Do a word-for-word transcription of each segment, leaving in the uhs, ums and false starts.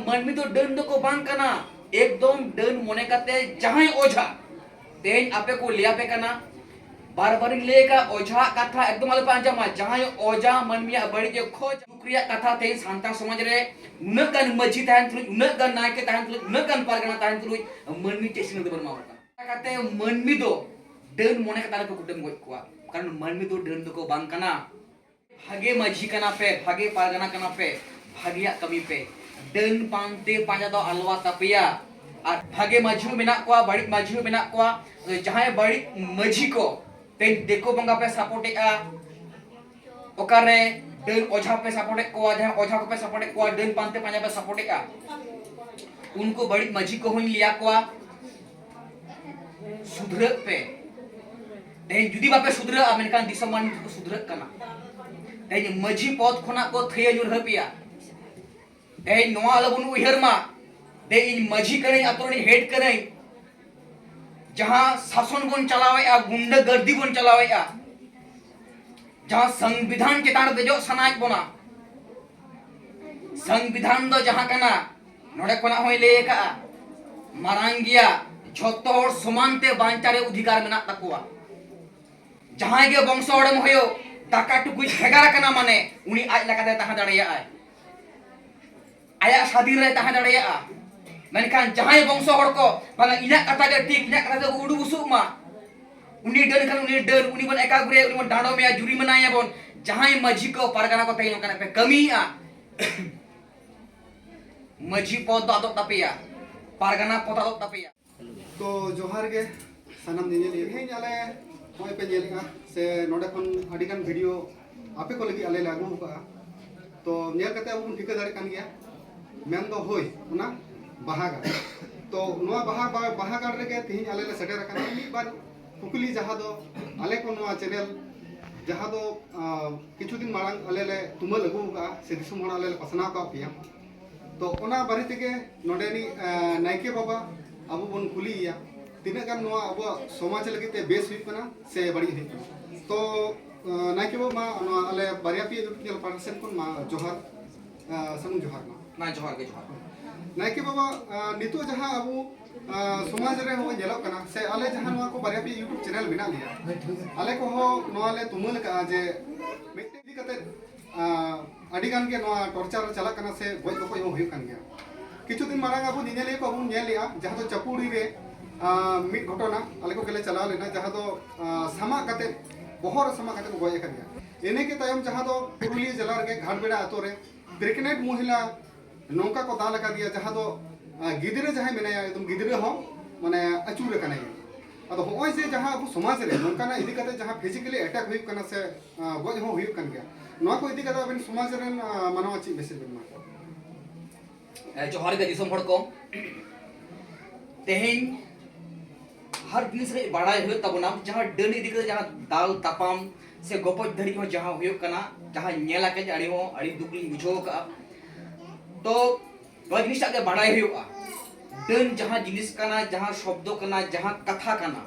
ᱢᱟᱹᱱᱢᱤ ᱫᱚ ᱰᱟᱹᱱ ᱫᱚᱠᱚ ᱵᱟᱝ ᱠᱟᱱᱟ᱾ ᱮᱠᱫᱚᱢ ᱰᱟᱹᱱ ᱢᱚᱱᱮ ᱠᱟᱛᱮ ᱡᱟᱦᱟᱸᱭ ᱚᱡᱷᱟ, ᱛᱮᱦᱮᱧ ᱟᱯᱮ ᱠᱚ ᱞᱟᱹᱭ ᱟᱯᱮ ᱠᱟᱱᱟ, ᱵᱟᱨ ᱵᱟᱨᱤᱧ ᱞᱟᱹᱭ ᱟᱠᱟᱫ, ᱚᱡᱷᱟᱣᱟᱜ ᱠᱟᱛᱷᱟ ᱮᱠᱫᱚᱢ ᱟᱞᱚᱯᱮ ᱟᱸᱡᱚᱢᱟ᱾ ᱡᱟᱦᱟᱸᱭ ᱚᱡᱷᱟ ᱢᱟᱹᱱᱢᱤᱭᱟᱜ ᱵᱟᱹᱲᱤᱡ ᱮ ᱠᱷᱚᱡ, ᱫᱩᱠ ᱨᱮᱭᱟᱜ ᱠᱟᱛᱷᱟ ᱛᱮᱦᱮᱧ ᱥᱟᱱᱛᱟᱲ ᱥᱚᱢᱟᱡᱽ ᱨᱮ ᱩᱱᱟᱹᱜ ᱜᱟᱱ ᱢᱟᱹᱡᱷᱤ ᱛᱟᱦᱮᱱ ᱛᱩᱞᱩᱡ, ᱩᱱᱟᱹᱜ ᱜᱟᱱ ᱱᱟᱭᱠᱮ ᱛᱟᱦᱮᱱ ᱛᱩᱞᱩᱡ, ᱩᱱᱟᱹᱜ ᱜᱟᱱ ᱯᱟᱨᱜᱟᱱᱟ ᱛᱟᱦᱮᱱ ᱛᱩᱞᱩᱡ ᱢᱟᱹᱱᱢᱤ ᱪᱮᱫ ᱥᱤᱠᱷᱱᱟᱹᱛ ᱵᱚᱱ ᱮᱢᱟ ᱠᱚ ᱠᱟᱱᱟ? ᱚᱱᱟ ᱠᱟᱛᱮ ᱢᱟᱹᱱᱢᱤ ᱫᱚ ᱰᱟᱹᱱ ᱢᱚᱱᱮ ᱠᱟᱛᱮ ᱟᱞᱚᱯᱮ ᱠᱩᱴᱟᱹᱢ ᱜᱚᱡ ᱠᱚᱣᱟ, ᱠᱟᱨᱚᱱ ᱢᱟᱹᱱᱢᱤ ᱫᱚ ᱰᱟᱹᱱ ᱫᱚᱠᱚ ᱵᱟᱝ ᱠᱟᱱᱟ᱾ ᱵᱷᱟᱜᱮ ᱢᱟᱹᱡᱷᱤ ᱠᱟᱱᱟ ᱯᱮ, ᱵᱷᱟᱜᱮ ᱯᱟᱨᱜᱟᱱᱟ ᱠᱟᱱᱟ ᱯᱮ, ᱵᱷᱟᱜᱮᱭᱟᱜ ᱠᱟᱹᱢᱤ ᱯᱮ᱾ ᱰᱟᱹᱱ ᱯᱟᱱᱛᱮ ᱯᱟᱸᱡᱟ ᱫᱚ ᱟᱞᱚᱣᱟ ᱛᱟᱯᱮᱭᱟ᱾ ᱟᱨ ᱵᱷᱟᱜᱮ ᱢᱟᱹᱡᱷᱤ ᱦᱚᱸ ᱢᱮᱱᱟᱜ ᱠᱚᱣᱟ, ᱵᱟᱹᱲᱤᱡ ᱢᱟᱹᱡᱷᱤ ᱦᱚᱸ ᱢᱮᱱᱟᱜ ᱠᱚᱣᱟ᱾ ᱟᱫᱚ ᱡᱟᱦᱟᱸᱭ ᱵᱟᱹᱲᱤᱡ ᱢᱟᱹᱡᱷᱤ ᱠᱚ, ᱛᱮᱦᱮᱧ ᱫᱤᱠᱩ ᱵᱚᱸᱜᱟ ᱯᱮ ᱥᱟᱯᱳᱨᱴᱮᱜᱼᱟ, ᱚᱠᱟᱨᱮ ᱰᱟᱹᱱ ᱚᱡᱷᱟ ᱯᱮ ᱥᱟᱯᱳᱨᱴᱮᱫ ᱠᱚᱣᱟ, ᱡᱟᱦᱟᱸᱭ ᱚᱡᱷᱟ ᱠᱚᱯᱮ ᱥᱟᱯᱳᱨᱴᱮᱫ ᱠᱚᱣᱟ, ᱰᱟᱹᱱ ᱯᱟᱱᱛᱮ ᱯᱟᱸᱡᱟ ᱯᱮ ᱥᱟᱯᱳᱨᱴᱮᱫᱼᱟ, ᱩᱱᱠᱩ ᱵᱟᱹᱲᱤᱡ ᱢᱟᱹᱡᱷᱤ ᱠᱚᱦᱚᱸᱧ ᱞᱟᱹᱭᱟ ᱠᱚᱣᱟ, ᱥᱩᱫᱷᱨᱟᱹᱜ ᱯᱮ᱾ ᱛᱮᱦᱮᱧ ᱡᱩᱫᱤ ᱵᱟᱯᱮ ᱥᱩᱫᱷᱨᱟᱹᱜᱼᱟ, ᱢᱮᱱᱠᱷᱟᱱ ᱫᱤᱥᱚᱢ ᱢᱟᱹᱱᱢᱤ ᱠᱚ ᱥᱩᱫᱷᱨᱟᱹᱜ ᱠᱟᱱᱟ᱾ ᱛᱮᱦᱮᱧ ᱢᱟᱹᱡᱷᱤ ᱯᱚᱫᱽ ᱠᱷᱚᱱᱟᱜ ᱠᱚ ᱛᱷᱟᱹᱭᱟᱹ ᱧᱩᱨᱦᱟᱹ ᱯᱮᱭᱟ᱾ ᱛᱮᱦᱮᱧ ᱱᱚᱣᱟ ᱟᱞᱚᱵᱚᱱ ᱩᱭᱦᱟᱹᱨ ᱢᱟ, ᱫᱮ ᱤᱧ ᱢᱟᱹᱡᱷᱤ ᱠᱟᱹᱱᱟᱹᱧ, ᱟᱛᱳ ᱨᱤᱱᱤᱡ ᱦᱮᱰ ᱠᱟᱹᱱᱟᱹᱧ, ᱡᱟᱦᱟᱸ ᱥᱟᱥᱚᱱ ᱵᱚᱱ ᱪᱟᱞᱟᱣᱮᱫᱼᱟ, ᱜᱩᱱᱰᱟᱹ ᱜᱟᱹᱨᱫᱤ ᱵᱚᱱ ᱪᱟᱞᱟᱣᱮᱫᱼᱟ, ᱡᱟᱦᱟᱸ ᱥᱚᱝᱵᱤᱫᱷᱟᱱ ᱪᱮᱛᱟᱱ ᱨᱮ ᱫᱮᱡᱚᱜ ᱥᱟᱱᱟᱭᱮᱫ ᱵᱚᱱᱟ, ᱥᱚᱝᱵᱤᱫᱷᱟᱱ ᱫᱚ ᱡᱟᱦᱟᱸ ᱠᱟᱱᱟ, ᱱᱚᱰᱮ ᱠᱷᱚᱱᱟᱜ ᱦᱚᱸᱭ ᱞᱟᱹᱭ ᱟᱠᱟᱫᱼᱟ, ᱢᱟᱨᱟᱝ ᱜᱮᱭᱟ, ᱡᱷᱚᱛᱚ ᱦᱚᱲ ᱥᱚᱢᱟᱱ ᱛᱮ ᱵᱟᱧᱪᱟᱣ ᱨᱮ ᱚᱫᱷᱤᱠᱟᱨ ᱢᱮᱱᱟᱜ ᱛᱟᱠᱚᱣᱟ᱾ ᱡᱟᱦᱟᱸᱭ ᱜᱮ ᱵᱚᱝᱥᱚ ᱦᱚᱲᱮᱢ ᱦᱩᱭᱩᱜ, ᱫᱟᱠᱟ ᱴᱩᱠᱩᱡ ᱵᱷᱮᱜᱟᱨ ᱟᱠᱟᱱᱟ ᱢᱟᱱᱮ, ᱩᱱᱤ ᱟᱡ ᱞᱮᱠᱟᱛᱮ ᱛᱟᱦᱮᱸ ᱫᱟᱲᱮᱭᱟᱜᱼᱟᱭ, ᱟᱭᱟᱜ ᱥᱟᱹᱫᱷᱤᱱ ᱨᱮ ᱛᱟᱦᱮᱸ ᱫᱟᱲᱮᱭᱟᱜᱼᱟ᱾ ᱢᱮᱱᱠᱷᱟᱱ ᱡᱟᱦᱟᱸᱭ ᱵᱚᱝᱥᱚ ᱦᱚᱲ ᱠᱚ, ᱵᱟᱝᱟ, ᱤᱧᱟᱹᱜ ᱠᱟᱛᱷᱟ ᱜᱮ ᱴᱷᱤᱠ, ᱤᱧᱟᱹᱜ ᱠᱟᱛᱷᱟ ᱛᱮᱠᱚ ᱩᱰᱩ ᱵᱩᱥᱩᱜ ᱢᱟ, ᱩᱱᱤ ᱰᱟᱹᱱ ᱠᱷᱟᱱ ᱩᱱᱤ ᱰᱟᱹᱱ, ᱩᱱᱤ ᱵᱚᱱ ᱮᱠᱟᱜᱨᱮᱭᱟ, ᱩᱱᱤ ᱵᱚᱱ ᱰᱟᱸᱰᱚᱢᱮᱭᱟ, ᱡᱩᱨᱤᱢᱟᱱᱟᱭᱟ ᱵᱚᱱ᱾ ᱡᱟᱦᱟᱸᱭ ᱢᱟᱹᱡᱷᱤ ᱠᱚ, ᱯᱟᱨᱜᱟᱱᱟ ᱠᱚ ᱛᱮᱦᱮᱧ ᱚᱱᱠᱟᱱᱟᱜ ᱯᱮ ᱠᱟᱹᱢᱤᱭᱮᱫᱼᱟ, ᱢᱟᱹᱡᱷᱤ ᱯᱚᱫᱽ ᱫᱚ ᱟᱫᱚᱜ ᱛᱟᱯᱮᱭᱟ, ᱯᱟᱨᱜᱟᱱᱟ ᱯᱚᱫᱽ ᱟᱫᱚᱜ ᱛᱟᱯᱮᱭᱟ᱾ ᱛᱚ ᱡᱚᱦᱟᱨ ᱜᱮ ᱥᱟᱱᱟᱢ ᱧᱮᱧᱮᱞᱤᱭᱟᱹ᱾ ᱛᱮᱦᱮᱧ ᱟᱞᱮ ᱱᱚᱜᱼᱚᱭ ᱯᱮ ᱧᱮᱞᱮᱫᱼᱟ ᱥᱮ ᱱᱚᱰᱮ ᱠᱷᱚᱱ ᱟᱹᱰᱤᱜᱟᱱ ᱵᱷᱤᱰᱤᱭᱳ ᱟᱯᱮ ᱠᱚ ᱞᱟᱹᱜᱤᱫ ᱟᱞᱮ ᱞᱮ ᱟᱹᱜᱩ ᱟᱠᱟᱫᱼᱟ᱾ ᱛᱚ ᱧᱮᱞ ᱠᱟᱛᱮ ᱟᱵᱚ ᱵᱚᱱ ᱴᱷᱤᱠᱟᱹ ᱫᱟᱲᱮᱭᱟᱜ ᱠᱟᱱ ᱜᱮᱭᱟ, ᱢᱮᱱ ᱫᱚ ᱦᱳᱭ ᱚᱱᱟ ᱵᱟᱦᱟ ᱜᱟᱲ᱾ ᱛᱚ ᱱᱚᱣᱟ ᱵᱟᱦᱟ, ᱵᱟ-, ᱵᱟᱦᱟ ᱜᱟᱲ ᱨᱮᱜᱮ ᱛᱮᱦᱮᱧ ᱟᱞᱮ ᱞᱮ ᱥᱮᱴᱮᱨ ᱟᱠᱟᱱᱟ᱾ ᱢᱤᱫ ᱵᱟᱨ ᱠᱩᱠᱞᱤ ᱡᱟᱦᱟᱸ ᱫᱚ ᱟᱞᱮ ᱠᱚ ᱱᱚᱣᱟ ᱪᱮᱱᱮᱞ ᱡᱟᱦᱟᱸ ᱫᱚ, ᱟᱸ, ᱠᱤᱪᱷᱩ ᱫᱤᱱ ᱢᱟᱲᱟᱝ ᱟᱞᱮ ᱞᱮ ᱛᱩᱢᱟᱹᱞ ᱟᱹᱜᱩ ᱟᱠᱟᱫᱼᱟ ᱥᱮ ᱫᱤᱥᱚᱢ ᱦᱚᱲ ᱟᱞᱮ ᱞᱮ ᱯᱟᱥᱱᱟᱣ ᱟᱠᱟᱫ ᱯᱮᱭᱟ᱾ ᱛᱚ ᱚᱱᱟ ᱵᱟᱨᱮ ᱛᱮᱜᱮ ᱱᱚᱰᱮᱱᱤᱡ, ᱮ, ᱱᱟᱭᱠᱮ ᱵᱟᱵᱟ ᱟᱵᱚ ᱵᱚᱱ ᱠᱩᱞᱤᱭᱮᱭᱟ, ᱛᱤᱱᱟᱹᱜ ᱜᱟᱱ ᱱᱚᱣᱟ ᱟᱵᱚᱣᱟᱜ ᱥᱚᱢᱟᱡᱽ ᱞᱟᱹᱜᱤᱫ ᱛᱮ ᱵᱮᱥ ᱦᱩᱭᱩᱜ ᱠᱟᱱᱟ ᱥᱮ ᱵᱟᱹᱲᱤᱡ ᱦᱩᱭᱩᱜ ᱠᱟᱱᱟ᱾ ᱛᱚ, ᱮ, ᱱᱟᱭᱠᱮ ᱵᱟᱵᱟ, ᱢᱟ ᱱᱚᱣᱟ ᱟᱞᱮ ᱵᱟᱨᱭᱟ ᱯᱮᱭᱟ YouTube ᱪᱮᱱᱮᱞ ᱯᱟᱦᱴᱟ ᱥᱮᱱ ᱠᱷᱚᱱ ᱢᱟ ᱡᱚᱦᱟᱨ, ᱮ, ᱥᱟᱹᱜᱩᱱ ᱡᱚᱦᱟᱨ ᱢᱟ᱾ ᱦᱮᱸ, ᱡᱚᱦᱟᱨ ᱜᱮ, ᱡᱚᱦᱟᱨ ᱜᱮ᱾ ᱱᱟᱭᱠᱮ ᱵᱟᱵᱟ, ᱟᱸ, ᱱᱤᱛᱚᱜ ᱡᱟᱦᱟᱸ ᱟᱵᱚ, ᱟᱸ, ᱥᱚᱢᱟᱡᱽ ᱨᱮ ᱦᱚᱸᱜᱼᱚᱭ ᱧᱮᱞᱚᱜ ᱠᱟᱱᱟ, ᱥᱮ ᱟᱞᱮ ᱡᱟᱦᱟᱸ ᱱᱚᱣᱟ ᱠᱚ ᱵᱟᱨᱭᱟ ᱯᱮᱭᱟ YouTube channel ᱢᱮᱱᱟᱜ ᱞᱮᱭᱟ, ᱟᱞᱮ ᱠᱚᱦᱚᱸ ᱱᱚᱣᱟ ᱞᱮ ᱛᱩᱢᱟᱹᱞ ᱟᱠᱟᱫᱼᱟ ᱡᱮ ᱢᱤᱫᱴᱮᱱ ᱤᱫᱤ ᱠᱟᱛᱮ, ᱟᱸ, ᱟᱹᱰᱤ ᱜᱟᱱ ᱜᱮ ᱱᱚᱣᱟ torture ᱪᱟᱞᱟᱜ ᱠᱟᱱᱟ ᱥᱮ ᱜᱚᱡ ᱜᱚᱯᱚᱡ ᱦᱚᱸ ᱦᱩᱭᱩᱜ ᱠᱟᱱ ᱜᱮᱭᱟ᱾ ᱠᱤᱪᱷᱩ ᱫᱤᱱ ᱢᱟᱲᱟᱝ ᱟᱵᱚ ᱧᱮᱧᱮᱞᱤᱭᱟᱹ ᱠᱚ ᱵᱚᱱ ᱧᱮᱞ ᱞᱮᱜᱼᱟ, ᱡᱟᱦᱟᱸ ᱫᱚ ᱪᱟᱹᱯᱩᱲᱤ ᱨᱮ, ᱟᱸ, ᱢᱤᱫ ᱜᱷᱚᱴᱚᱱᱟ ᱟᱞᱮ ᱠᱚᱜᱮ ᱞᱮ ᱪᱟᱞᱟᱣ ᱞᱮᱱᱟ, ᱡᱟᱦᱟᱸ ᱫᱚ, ᱟᱸ, ᱥᱟᱢᱟᱜ ᱠᱟᱛᱮ, ᱵᱚᱦᱚᱜ ᱨᱮ ᱥᱟᱢᱟᱜ ᱠᱟᱛᱮ ᱠᱚ ᱜᱚᱡ ᱟᱠᱟᱫᱮᱭᱟ᱾ ᱤᱱᱟᱹ ᱜᱮ ᱛᱟᱭᱚᱢ ᱡᱟᱦᱟᱸ ᱫᱚ ᱯᱩᱨᱩᱞᱤᱭᱟᱹ ᱡᱮᱞᱟ ᱨᱮᱜᱮ ᱜᱷᱟᱴᱵᱮᱲᱟ ᱟᱛᱳ ᱨᱮ pregnant ᱢᱚᱦᱤᱞᱟ ᱱᱚᱝᱠᱟ ᱠᱚ ᱫᱟᱞ ᱟᱠᱟᱫᱮᱭᱟ, ᱡᱟᱦᱟᱸ ᱫᱚ, ᱟᱸ, ᱜᱤᱫᱽᱨᱟᱹ ᱡᱟᱦᱟᱸᱭ ᱢᱮᱱᱟᱭᱟ, ᱮᱠᱫᱚᱢ ᱜᱤᱫᱽᱨᱟᱹ ᱦᱚᱸ ᱢᱟᱱᱮ ᱟᱹᱪᱩᱨ ᱟᱠᱟᱱᱟᱭ᱾ ᱟᱫᱚ ᱦᱚᱸᱜᱼᱚᱭ ᱡᱮ ᱡᱟᱦᱟᱸ ᱟᱵᱚ ᱥᱚᱢᱟᱡᱽ ᱨᱮ ᱱᱚᱝᱠᱟᱱᱟᱜ ᱤᱫᱤ ᱠᱟᱛᱮ ᱡᱟᱦᱟᱸ physically attack ᱦᱩᱭᱩᱜ ᱠᱟᱱᱟ ᱥᱮ, ᱟᱸ, ᱜᱚᱡ ᱦᱚᱸ ᱦᱩᱭᱩᱜ ᱠᱟᱱ ᱜᱮᱭᱟ, ᱱᱚᱣᱟ ᱠᱚ ᱤᱫᱤ ᱠᱟᱛᱮ ᱟᱵᱮᱱ ᱥᱚᱢᱟᱡᱽ ᱨᱮᱱ, ᱟᱸ, ᱢᱟᱱᱣᱟ ᱪᱮᱫ message ᱵᱮᱱ ᱮᱢᱟ ᱠᱚᱣᱟ? ᱮ, ᱡᱚᱦᱟᱨ ᱜᱮ ᱫᱤᱥᱚᱢ ᱦᱚᱲ ᱠᱚ᱾ ᱛᱮᱦᱮᱧ ᱦᱟᱨ ᱡᱤᱱᱤᱥ ᱨᱮ ᱵᱟᱲᱟᱭ ᱦᱩᱭᱩᱜ ᱛᱟᱵᱚᱱᱟ, ᱡᱟᱦᱟᱸ ᱰᱟᱹᱱ ᱤᱫᱤ ᱠᱟᱛᱮ ᱡᱟᱦᱟᱸ ᱫᱟᱞ ᱛᱟᱯᱟᱢ ᱥᱮ ᱜᱚᱯᱚᱡ ᱫᱷᱟᱹᱨᱤᱡ ᱦᱚᱸ ᱡᱟᱦᱟᱸ ᱦᱩᱭᱩᱜ ᱠᱟᱱᱟ, ᱡᱟᱦᱟᱸ ᱧᱮᱞ ᱟᱠᱟᱫ ᱟᱹᱰᱤ ᱦᱚᱸ ᱟᱹᱰᱤ ᱫᱩᱠ ᱞᱤᱧ ᱵᱩᱡᱷᱟᱹᱣ ᱟᱠᱟᱫᱼᱟ᱾ ᱛᱚ ᱱᱚᱣᱟ ᱡᱤᱱᱤᱥᱴᱟᱜ ᱜᱮ ᱵᱟᱲᱟᱭ ᱦᱩᱭᱩᱜᱼᱟ, ᱰᱟᱹᱱ ᱡᱟᱦᱟᱸ ᱡᱤᱱᱤᱥ ᱠᱟᱱᱟ, ᱡᱟᱦᱟᱸ ᱥᱚᱵᱫᱚ ᱠᱟᱱᱟ, ᱡᱟᱦᱟᱸ ᱠᱟᱛᱷᱟ ᱠᱟᱱᱟ,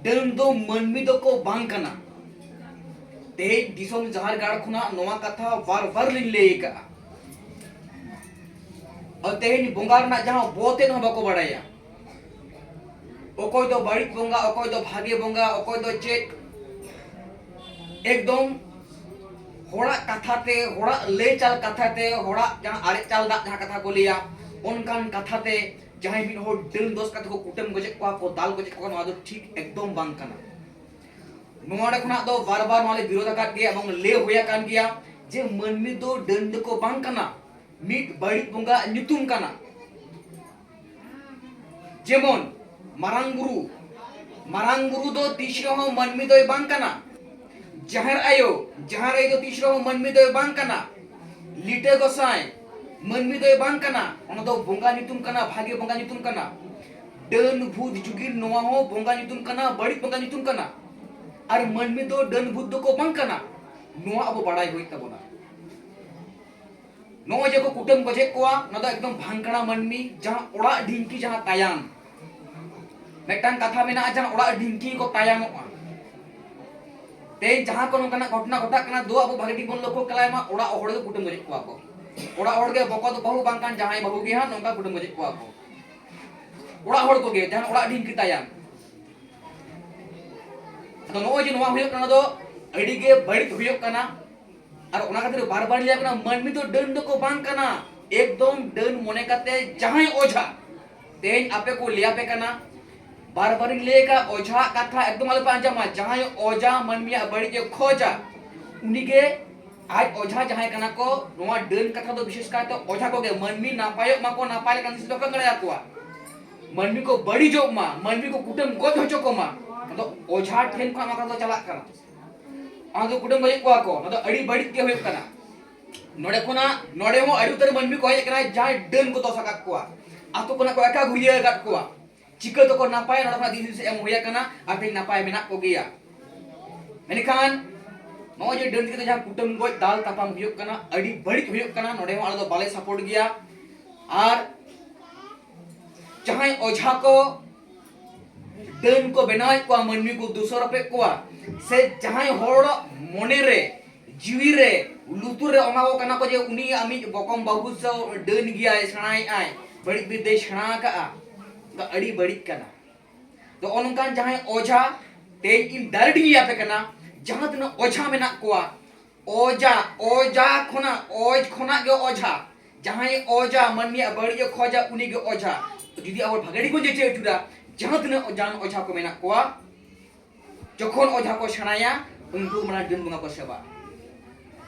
ᱰᱟᱹᱱ ᱫᱚ ᱢᱟᱹᱱᱢᱤ ᱫᱚᱠᱚ ᱵᱟᱝ ᱠᱟᱱᱟ᱾ ᱛᱮᱦᱮᱧ ᱫᱤᱥᱚᱢ ᱡᱟᱦᱮᱨ ᱜᱟᱲ ᱠᱷᱚᱱᱟᱜ ᱱᱚᱣᱟ ᱠᱟᱛᱷᱟ ᱵᱟᱨ ᱵᱟᱨ ᱞᱤᱧ ᱞᱟᱹᱭ ᱟᱠᱟᱫᱼᱟ᱾ ᱟᱨ ᱛᱮᱦᱮᱧ ᱵᱚᱸᱜᱟ ᱨᱮᱱᱟᱜ ᱡᱟᱦᱟᱸ ᱵᱚ ᱛᱮᱫ ᱦᱚᱸ ᱵᱟᱠᱚ ᱵᱟᱲᱟᱭᱟ᱾ ᱚᱠᱚᱭ ᱫᱚ ᱵᱟᱹᱲᱤᱡ ᱵᱚᱸᱜᱟ, ᱚᱠᱚᱭ ᱫᱚ ᱵᱷᱟᱜᱮ ᱵᱚᱸᱜᱟ, ᱚᱠᱚᱭ ᱫᱚ ᱪᱮᱫ, ᱮᱠᱫᱚᱢ ᱦᱚᱲᱟᱜ ᱠᱟᱛᱷᱟ ᱛᱮ, ᱦᱚᱲᱟᱜ ᱞᱟᱹᱭ ᱪᱟᱞ ᱠᱟᱛᱷᱟ ᱛᱮ, ᱦᱚᱲᱟᱜ ᱡᱟᱦᱟᱸ ᱟᱨᱮᱡ ᱪᱟᱞ ᱫᱟᱜ ᱡᱟᱦᱟᱸ ᱠᱟᱛᱷᱟ ᱠᱚ ᱞᱟᱹᱭᱟ, ᱚᱱᱠᱟᱱ ᱠᱟᱛᱷᱟ ᱛᱮ ᱡᱟᱦᱟᱸᱭ ᱢᱤᱫ ᱦᱚᱲ ᱰᱟᱹᱱ ᱫᱚᱥ ᱠᱟᱛᱮ ᱠᱚ ᱠᱩᱴᱟᱹᱢ ᱜᱚᱡᱮᱫ ᱠᱚᱣᱟ, ᱠᱚ ᱫᱟᱞ ᱜᱚᱡᱮᱫ ᱠᱚᱣᱟ, ᱱᱚᱣᱟ ᱫᱚ ᱴᱷᱤᱠ ᱮᱠᱫᱚᱢ ᱵᱟᱝ ᱠᱟᱱᱟ᱾ ᱱᱚᱣᱟ ᱠᱷᱚᱱᱟᱜ ᱫᱚ ᱵᱟᱨ ᱵᱟᱨ ᱱᱚᱣᱟ ᱞᱮ ᱵᱤᱨᱳᱫ ᱟᱠᱟᱫ ᱜᱮᱭᱟ ᱮᱵᱚᱝ ᱞᱟᱹᱭ ᱦᱩᱭ ᱟᱠᱟᱱ ᱜᱮᱭᱟ ᱡᱮ ᱢᱟᱹᱱᱢᱤ ᱫᱚ ᱰᱟᱹᱱ ᱫᱚᱠᱚ ᱵᱟᱝ ᱠᱟᱱᱟ, ᱢᱤᱫ ᱵᱟᱹᱲᱤᱡ ᱵᱚᱸᱜᱟ ᱧᱩᱛᱩᱢ ᱠᱟᱱᱟ᱾ ᱡᱮᱢᱚᱱ ᱢᱟᱨᱟᱝ ᱵᱩᱨᱩ, ᱢᱟᱨᱟᱝ ᱵᱩᱨᱩ ᱫᱚ ᱛᱤᱥ ᱨᱮᱦᱚᱸ ᱢᱟᱹᱱᱢᱤ ᱫᱚᱭ ᱵᱟᱝ ᱠᱟᱱᱟ᱾ ᱡᱟᱦᱮᱨ ᱟᱭᱳ, ᱡᱟᱦᱮᱨ ᱟᱭᱳ ᱫᱚ ᱛᱤᱥ ᱨᱮᱦᱚᱸ ᱢᱟᱹᱱᱢᱤ ᱫᱚᱭ ᱵᱟᱝ ᱠᱟᱱᱟ᱾ ᱞᱤᱴᱟᱹ ᱜᱚᱸᱥᱟᱭ, ᱢᱟᱹᱱᱢᱤ ᱫᱚᱭ ᱵᱟᱝ ᱠᱟᱱᱟ, ᱚᱱᱟ ᱫᱚ ᱵᱚᱸᱜᱟ ᱧᱩᱛᱩᱢ ᱠᱟᱱᱟ, ᱵᱷᱟᱜᱮ ᱵᱚᱸᱜᱟ ᱧᱩᱛᱩᱢ ᱠᱟᱱᱟ᱾ ᱰᱟᱹᱱ ᱵᱷᱩᱛ ᱡᱩᱜᱤᱱ, ᱱᱚᱣᱟ ᱦᱚᱸ ᱵᱚᱸᱜᱟ ᱧᱩᱛᱩᱢ ᱠᱟᱱᱟ, ᱵᱟᱹᱲᱤᱡ ᱵᱚᱸᱜᱟ ᱧᱩᱛᱩᱢ ᱠᱟᱱᱟ᱾ ᱟᱨ ᱢᱟᱹᱱᱢᱤ ᱫᱚ ᱰᱟᱹᱱ ᱵᱷᱩᱛ ᱫᱚᱠᱚ ᱵᱟᱝ ᱠᱟᱱᱟ, ᱱᱚᱣᱟ ᱟᱵᱚ ᱵᱟᱲᱟᱭ ᱦᱩᱭᱩᱜ ᱛᱟᱵᱚᱱᱟ᱾ ᱱᱚᱜᱼᱚᱭ ᱡᱮ ᱠᱚ ᱠᱩᱴᱟᱹᱢ ᱜᱚᱡᱮᱫ ᱠᱚᱣᱟ, ᱚᱱᱟ ᱫᱚ ᱮᱠᱫᱚᱢ ᱵᱷᱟᱝᱠᱲᱟ ᱢᱟᱹᱱᱢᱤ, ᱡᱟᱦᱟᱸ ᱚᱲᱟᱜ ᱰᱷᱤᱝᱠᱤ ᱡᱟᱦᱟᱸ ᱛᱟᱭᱟᱱ, ᱢᱤᱫᱴᱟᱝ ᱠᱟᱛᱷᱟ ᱢᱮᱱᱟᱜᱼᱟ, ᱡᱟᱦᱟᱸ ᱚᱲᱟᱜ ᱰᱷᱤᱝᱠᱤ ᱠᱚ ᱛᱟᱭᱟᱱᱚᱜᱼᱟ᱾ ᱛᱮᱦᱮᱧ ᱡᱟᱦᱟᱸ ᱠᱚ ᱱᱚᱝᱠᱟᱱᱟᱜ ᱜᱷᱚᱴᱚᱱᱟ ᱜᱷᱚᱴᱟᱜ ᱠᱟᱱᱟ, ᱫᱩ ᱟᱵᱚ ᱵᱷᱟᱜᱮ ᱴᱷᱤᱠ ᱵᱚᱱ ᱞᱚᱠᱠᱷᱚ ᱠᱟᱞᱟᱭ ᱢᱟ, ᱚᱲᱟᱜ ᱦᱚᱲ ᱜᱮ ᱠᱩᱴᱟᱹᱢ ᱜᱚᱡᱮᱫ ᱠᱚᱣᱟ ᱠᱚ᱾ ᱚᱲᱟᱜ ᱦᱚᱲ ᱜᱮ ᱵᱚᱠᱚᱛ ᱵᱟᱹᱦᱩ ᱵᱟᱝᱠᱷᱟᱱ ᱡᱟᱶᱟᱭ ᱵᱟᱹᱦᱩ ᱜᱮ ᱦᱟᱸᱜ ᱱᱚᱝᱠᱟ ᱠᱩᱴᱟᱹᱢ ᱜᱚᱡᱮᱫ ᱠᱚᱣᱟ ᱠᱚ᱾ ᱚᱲᱟᱜ ᱦᱚᱲ ᱠᱚᱜᱮ, ᱡᱟᱦᱟᱸ ᱚᱲᱟᱜ ᱰᱷᱤᱝᱠᱤ ᱛᱟᱭᱟᱱ᱾ ᱟᱫᱚ ᱱᱚᱜᱼᱚᱭ ᱡᱮ ᱱᱚᱣᱟ ᱦᱩᱭᱩᱜ ᱠᱟᱱᱟ, ᱫᱚ ᱟᱹᱰᱤ ᱜᱮ ᱵᱟᱹᱲᱤᱡ ᱦᱩᱭᱩᱜ ᱠᱟᱱᱟ᱾ ᱟᱨ ᱚᱱᱟ ᱠᱷᱟᱹᱛᱤᱨ ᱵᱟᱨ ᱵᱟᱨ ᱞᱟᱹᱭ ᱠᱟᱱᱟ, ᱢᱟᱹᱱᱢᱤ ᱫᱚ ᱰᱟᱹᱱ ᱫᱚᱠᱚ ᱵᱟᱝ ᱠᱟᱱᱟ᱾ ᱮᱠᱫᱚᱢ ᱰᱟᱹᱱ ᱢᱚᱱᱮ ᱠᱟᱛᱮ ᱡᱟᱦᱟᱸᱭ ᱚᱡᱷᱟ, ᱛᱮᱦᱮᱧ ᱟᱯᱮ ᱠᱚ ᱞᱟᱹᱭ ᱟᱯᱮ ᱠᱟᱱᱟ, ᱵᱟᱨ ᱵᱟᱨᱤᱧ ᱞᱟᱹᱭ ᱟᱠᱟᱫ, ᱚᱡᱷᱟᱜ ᱠᱟᱛᱷᱟ ᱮᱠᱫᱚᱢ ᱟᱞᱚᱯᱮ ᱟᱸᱡᱚᱢᱟ᱾ ᱡᱟᱦᱟᱸᱭ ᱚᱡᱷᱟ ᱢᱟᱹᱱᱢᱤᱭᱟᱜ ᱵᱟᱹᱲᱤᱡ ᱮ ᱠᱷᱚᱡᱟ, ᱩᱱᱤᱜᱮ ᱟᱡ ᱚᱡᱷᱟ ᱡᱟᱦᱟᱸᱭ ᱠᱟᱱᱟ ᱠᱚ, ᱱᱚᱣᱟ ᱰᱟᱹᱱ ᱠᱟᱛᱷᱟ ᱫᱚ ᱵᱤᱥᱮᱥ ᱠᱟᱭᱛᱮ ᱚᱡᱷᱟ ᱠᱚᱜᱮ, ᱢᱟᱹᱱᱢᱤ ᱱᱟᱯᱟᱭᱚᱜ ᱢᱟᱠᱚ, ᱱᱟᱯᱟᱭ ᱞᱮᱠᱟᱱ ᱫᱤᱥ ᱫᱚᱠᱚ ᱮᱢ ᱫᱟᱲᱮᱭᱟᱠᱚᱣᱟ᱾ ᱢᱟᱹᱱᱢᱤ ᱠᱚ ᱵᱟᱹᱲᱤᱡᱚᱜ ᱢᱟ, ᱢᱟᱹᱱᱢᱤ ᱠᱚ ᱠᱩᱴᱟᱹᱢ ᱜᱚᱡ ᱦᱚᱪᱚ ᱠᱚᱢᱟ, ᱟᱫᱚ ᱚᱡᱷᱟ ᱴᱷᱮᱱ ᱠᱷᱚᱱ ᱱᱚᱣᱟ ᱠᱟᱛᱷᱟ ᱫᱚ ᱪᱟᱞᱟᱜ ᱠᱟᱱᱟ᱾ ᱚᱱᱟ ᱫᱚ ᱠᱩᱴᱟᱹᱢ ᱜᱚᱡᱮᱫ ᱠᱚᱣᱟ ᱠᱚ, ᱚᱱᱟ ᱫᱚ ᱟᱹᱰᱤ ᱵᱟᱹᱲᱤᱡ ᱜᱮ ᱦᱩᱭᱩᱜ ᱠᱟᱱᱟ᱾ ᱱᱚᱰᱮ ᱠᱷᱚᱱᱟᱜ, ᱱᱚᱰᱮ ᱦᱚᱸ ᱟᱹᱰᱤ ᱩᱛᱟᱹᱨ ᱢᱟᱹᱱᱢᱤ ᱠᱚ ᱦᱮᱡ ᱟᱠᱟᱱᱟ, ᱡᱟᱦᱟᱸᱭ ᱰᱟᱹᱱ ᱠᱚ ᱫᱚᱥ ᱟᱠᱟᱫ ᱠᱚᱣᱟ, ᱟᱛᱳ ᱠᱷᱚᱱᱟᱜ ᱠᱚ ᱮᱠᱟ ᱜᱷᱩᱨᱭᱟᱹ ᱟᱠᱟᱫ ᱠᱚᱣᱟ᱾ ᱪᱤᱠᱟᱹ ᱛᱮᱠᱚ ᱱᱟᱯᱟᱭᱟ, ᱱᱚᱰᱮ ᱠᱷᱚᱱᱟᱜ ᱫᱤᱥ ᱦᱩᱫᱤᱥ ᱮᱢ ᱦᱩᱭ ᱟᱠᱟᱱᱟ, ᱟᱨ ᱛᱮᱦᱮᱧ ᱱᱟᱯᱟᱭ ᱢᱮᱱᱟᱜ ᱠᱚᱜᱮᱭᱟ᱾ ᱢᱮᱱᱠᱷᱟᱱ ᱱᱚᱜᱼᱚᱭ ᱡᱮ ᱰᱟᱹᱱ ᱛᱤ ᱠᱟᱛᱮ ᱡᱟᱦᱟᱸ ᱠᱩᱴᱟᱹᱢ ᱜᱚᱡ ᱫᱟᱞ ᱛᱟᱯᱟᱢ ᱦᱩᱭᱩᱜ ᱠᱟᱱᱟ, ᱟᱹᱰᱤ ᱵᱟᱹᱲᱤᱡ ᱦᱩᱭᱩᱜ ᱠᱟᱱᱟ, ᱱᱚᱰᱮ ᱦᱚᱸ ᱟᱞᱮ ᱫᱚ ᱵᱟᱞᱮ ᱥᱟᱯᱳᱨᱴ ᱜᱮᱭᱟ᱾ ᱟᱨ ᱡᱟᱦᱟᱸᱭ ᱚᱡᱷᱟ ᱠᱚ ᱰᱟᱹᱱ ᱠᱚ ᱵᱮᱱᱟᱣᱮᱫ ᱠᱚᱣᱟ, ᱢᱟᱹᱱᱢᱤ ᱠᱚ ᱫᱳᱥᱟᱨᱚᱯᱮᱫ ᱠᱚᱣᱟ, ᱥᱮ ᱡᱟᱦᱟᱸᱭ ᱦᱚᱲ ᱢᱚᱱᱮ ᱨᱮ, ᱡᱤᱣᱤ ᱨᱮ, ᱞᱩᱛᱩᱨ ᱨᱮ ᱚᱱᱟ ᱠᱚ ᱠᱟᱱᱟ ᱠᱚ ᱡᱮ ᱩᱱᱤ ᱟᱢᱤᱡ ᱵᱚᱠᱚᱢ ᱵᱟᱹᱦᱩ ᱥᱮ ᱰᱟᱹᱱ ᱜᱮᱭᱟᱭ, ᱥᱮᱬᱟᱭᱮᱫ ᱟᱭ, ᱵᱟᱹᱲᱤᱡ ᱵᱤᱫᱽᱫᱟᱹᱭ ᱥᱮᱬᱟ ᱟᱠᱟᱫᱼᱟ, ᱫᱚ ᱟᱹᱰᱤ ᱵᱟᱹᱲᱤᱡ ᱠᱟᱱᱟ᱾ ᱫᱚ ᱱᱚᱜᱼᱚ ᱱᱚᱝᱠᱟᱱ ᱡᱟᱦᱟᱸᱭ ᱚᱡᱷᱟ, ᱛᱮᱦᱮᱧ ᱤᱧ ᱰᱟᱭᱨᱮᱠᱴ ᱤᱧ ᱞᱟᱹᱭ ᱟᱯᱮ ᱠᱟᱱᱟ, ᱡᱟᱦᱟᱸ ᱛᱤᱱᱟᱹᱜ ᱚᱡᱷᱟ ᱢᱮᱱᱟᱜ ᱠᱚᱣᱟ, ᱚᱡᱷᱟ, ᱚᱡᱷᱟ ᱠᱷᱚᱱᱟᱜ, ᱚᱡᱽ ᱠᱷᱚᱱᱟᱜ ᱜᱮ ᱚᱡᱷᱟ᱾ ᱡᱟᱦᱟᱸᱭ ᱚᱡᱷᱟ ᱢᱟᱹᱱᱢᱤᱭᱟᱜ ᱵᱟᱹᱲᱤᱡ ᱮ ᱠᱷᱚᱡᱟ, ᱩᱱᱤ ᱜᱮ ᱚᱡᱷᱟ᱾ ᱡᱩᱫᱤ ᱟᱵᱚ ᱵᱷᱟᱜᱮ ᱴᱷᱤᱠ ᱵᱚᱱ ᱡᱟᱹᱪᱟᱹ ᱟᱹᱪᱩᱨᱟ, ᱡᱟᱦᱟᱸ ᱛᱤᱱᱟᱹᱜ ᱡᱟᱱ ᱚᱡᱷᱟ ᱠᱚ ᱢᱮᱱᱟᱜ ᱠᱚᱣᱟ, ᱡᱚᱠᱷᱚᱱ ᱚᱡᱷᱟ ᱠᱚ ᱥᱮᱬᱟᱭᱟ, ᱩᱱᱠᱩ ᱢᱟᱱᱮ ᱰᱟᱹᱱ ᱵᱚᱸᱜᱟ ᱠᱚ ᱥᱮᱵᱟ᱾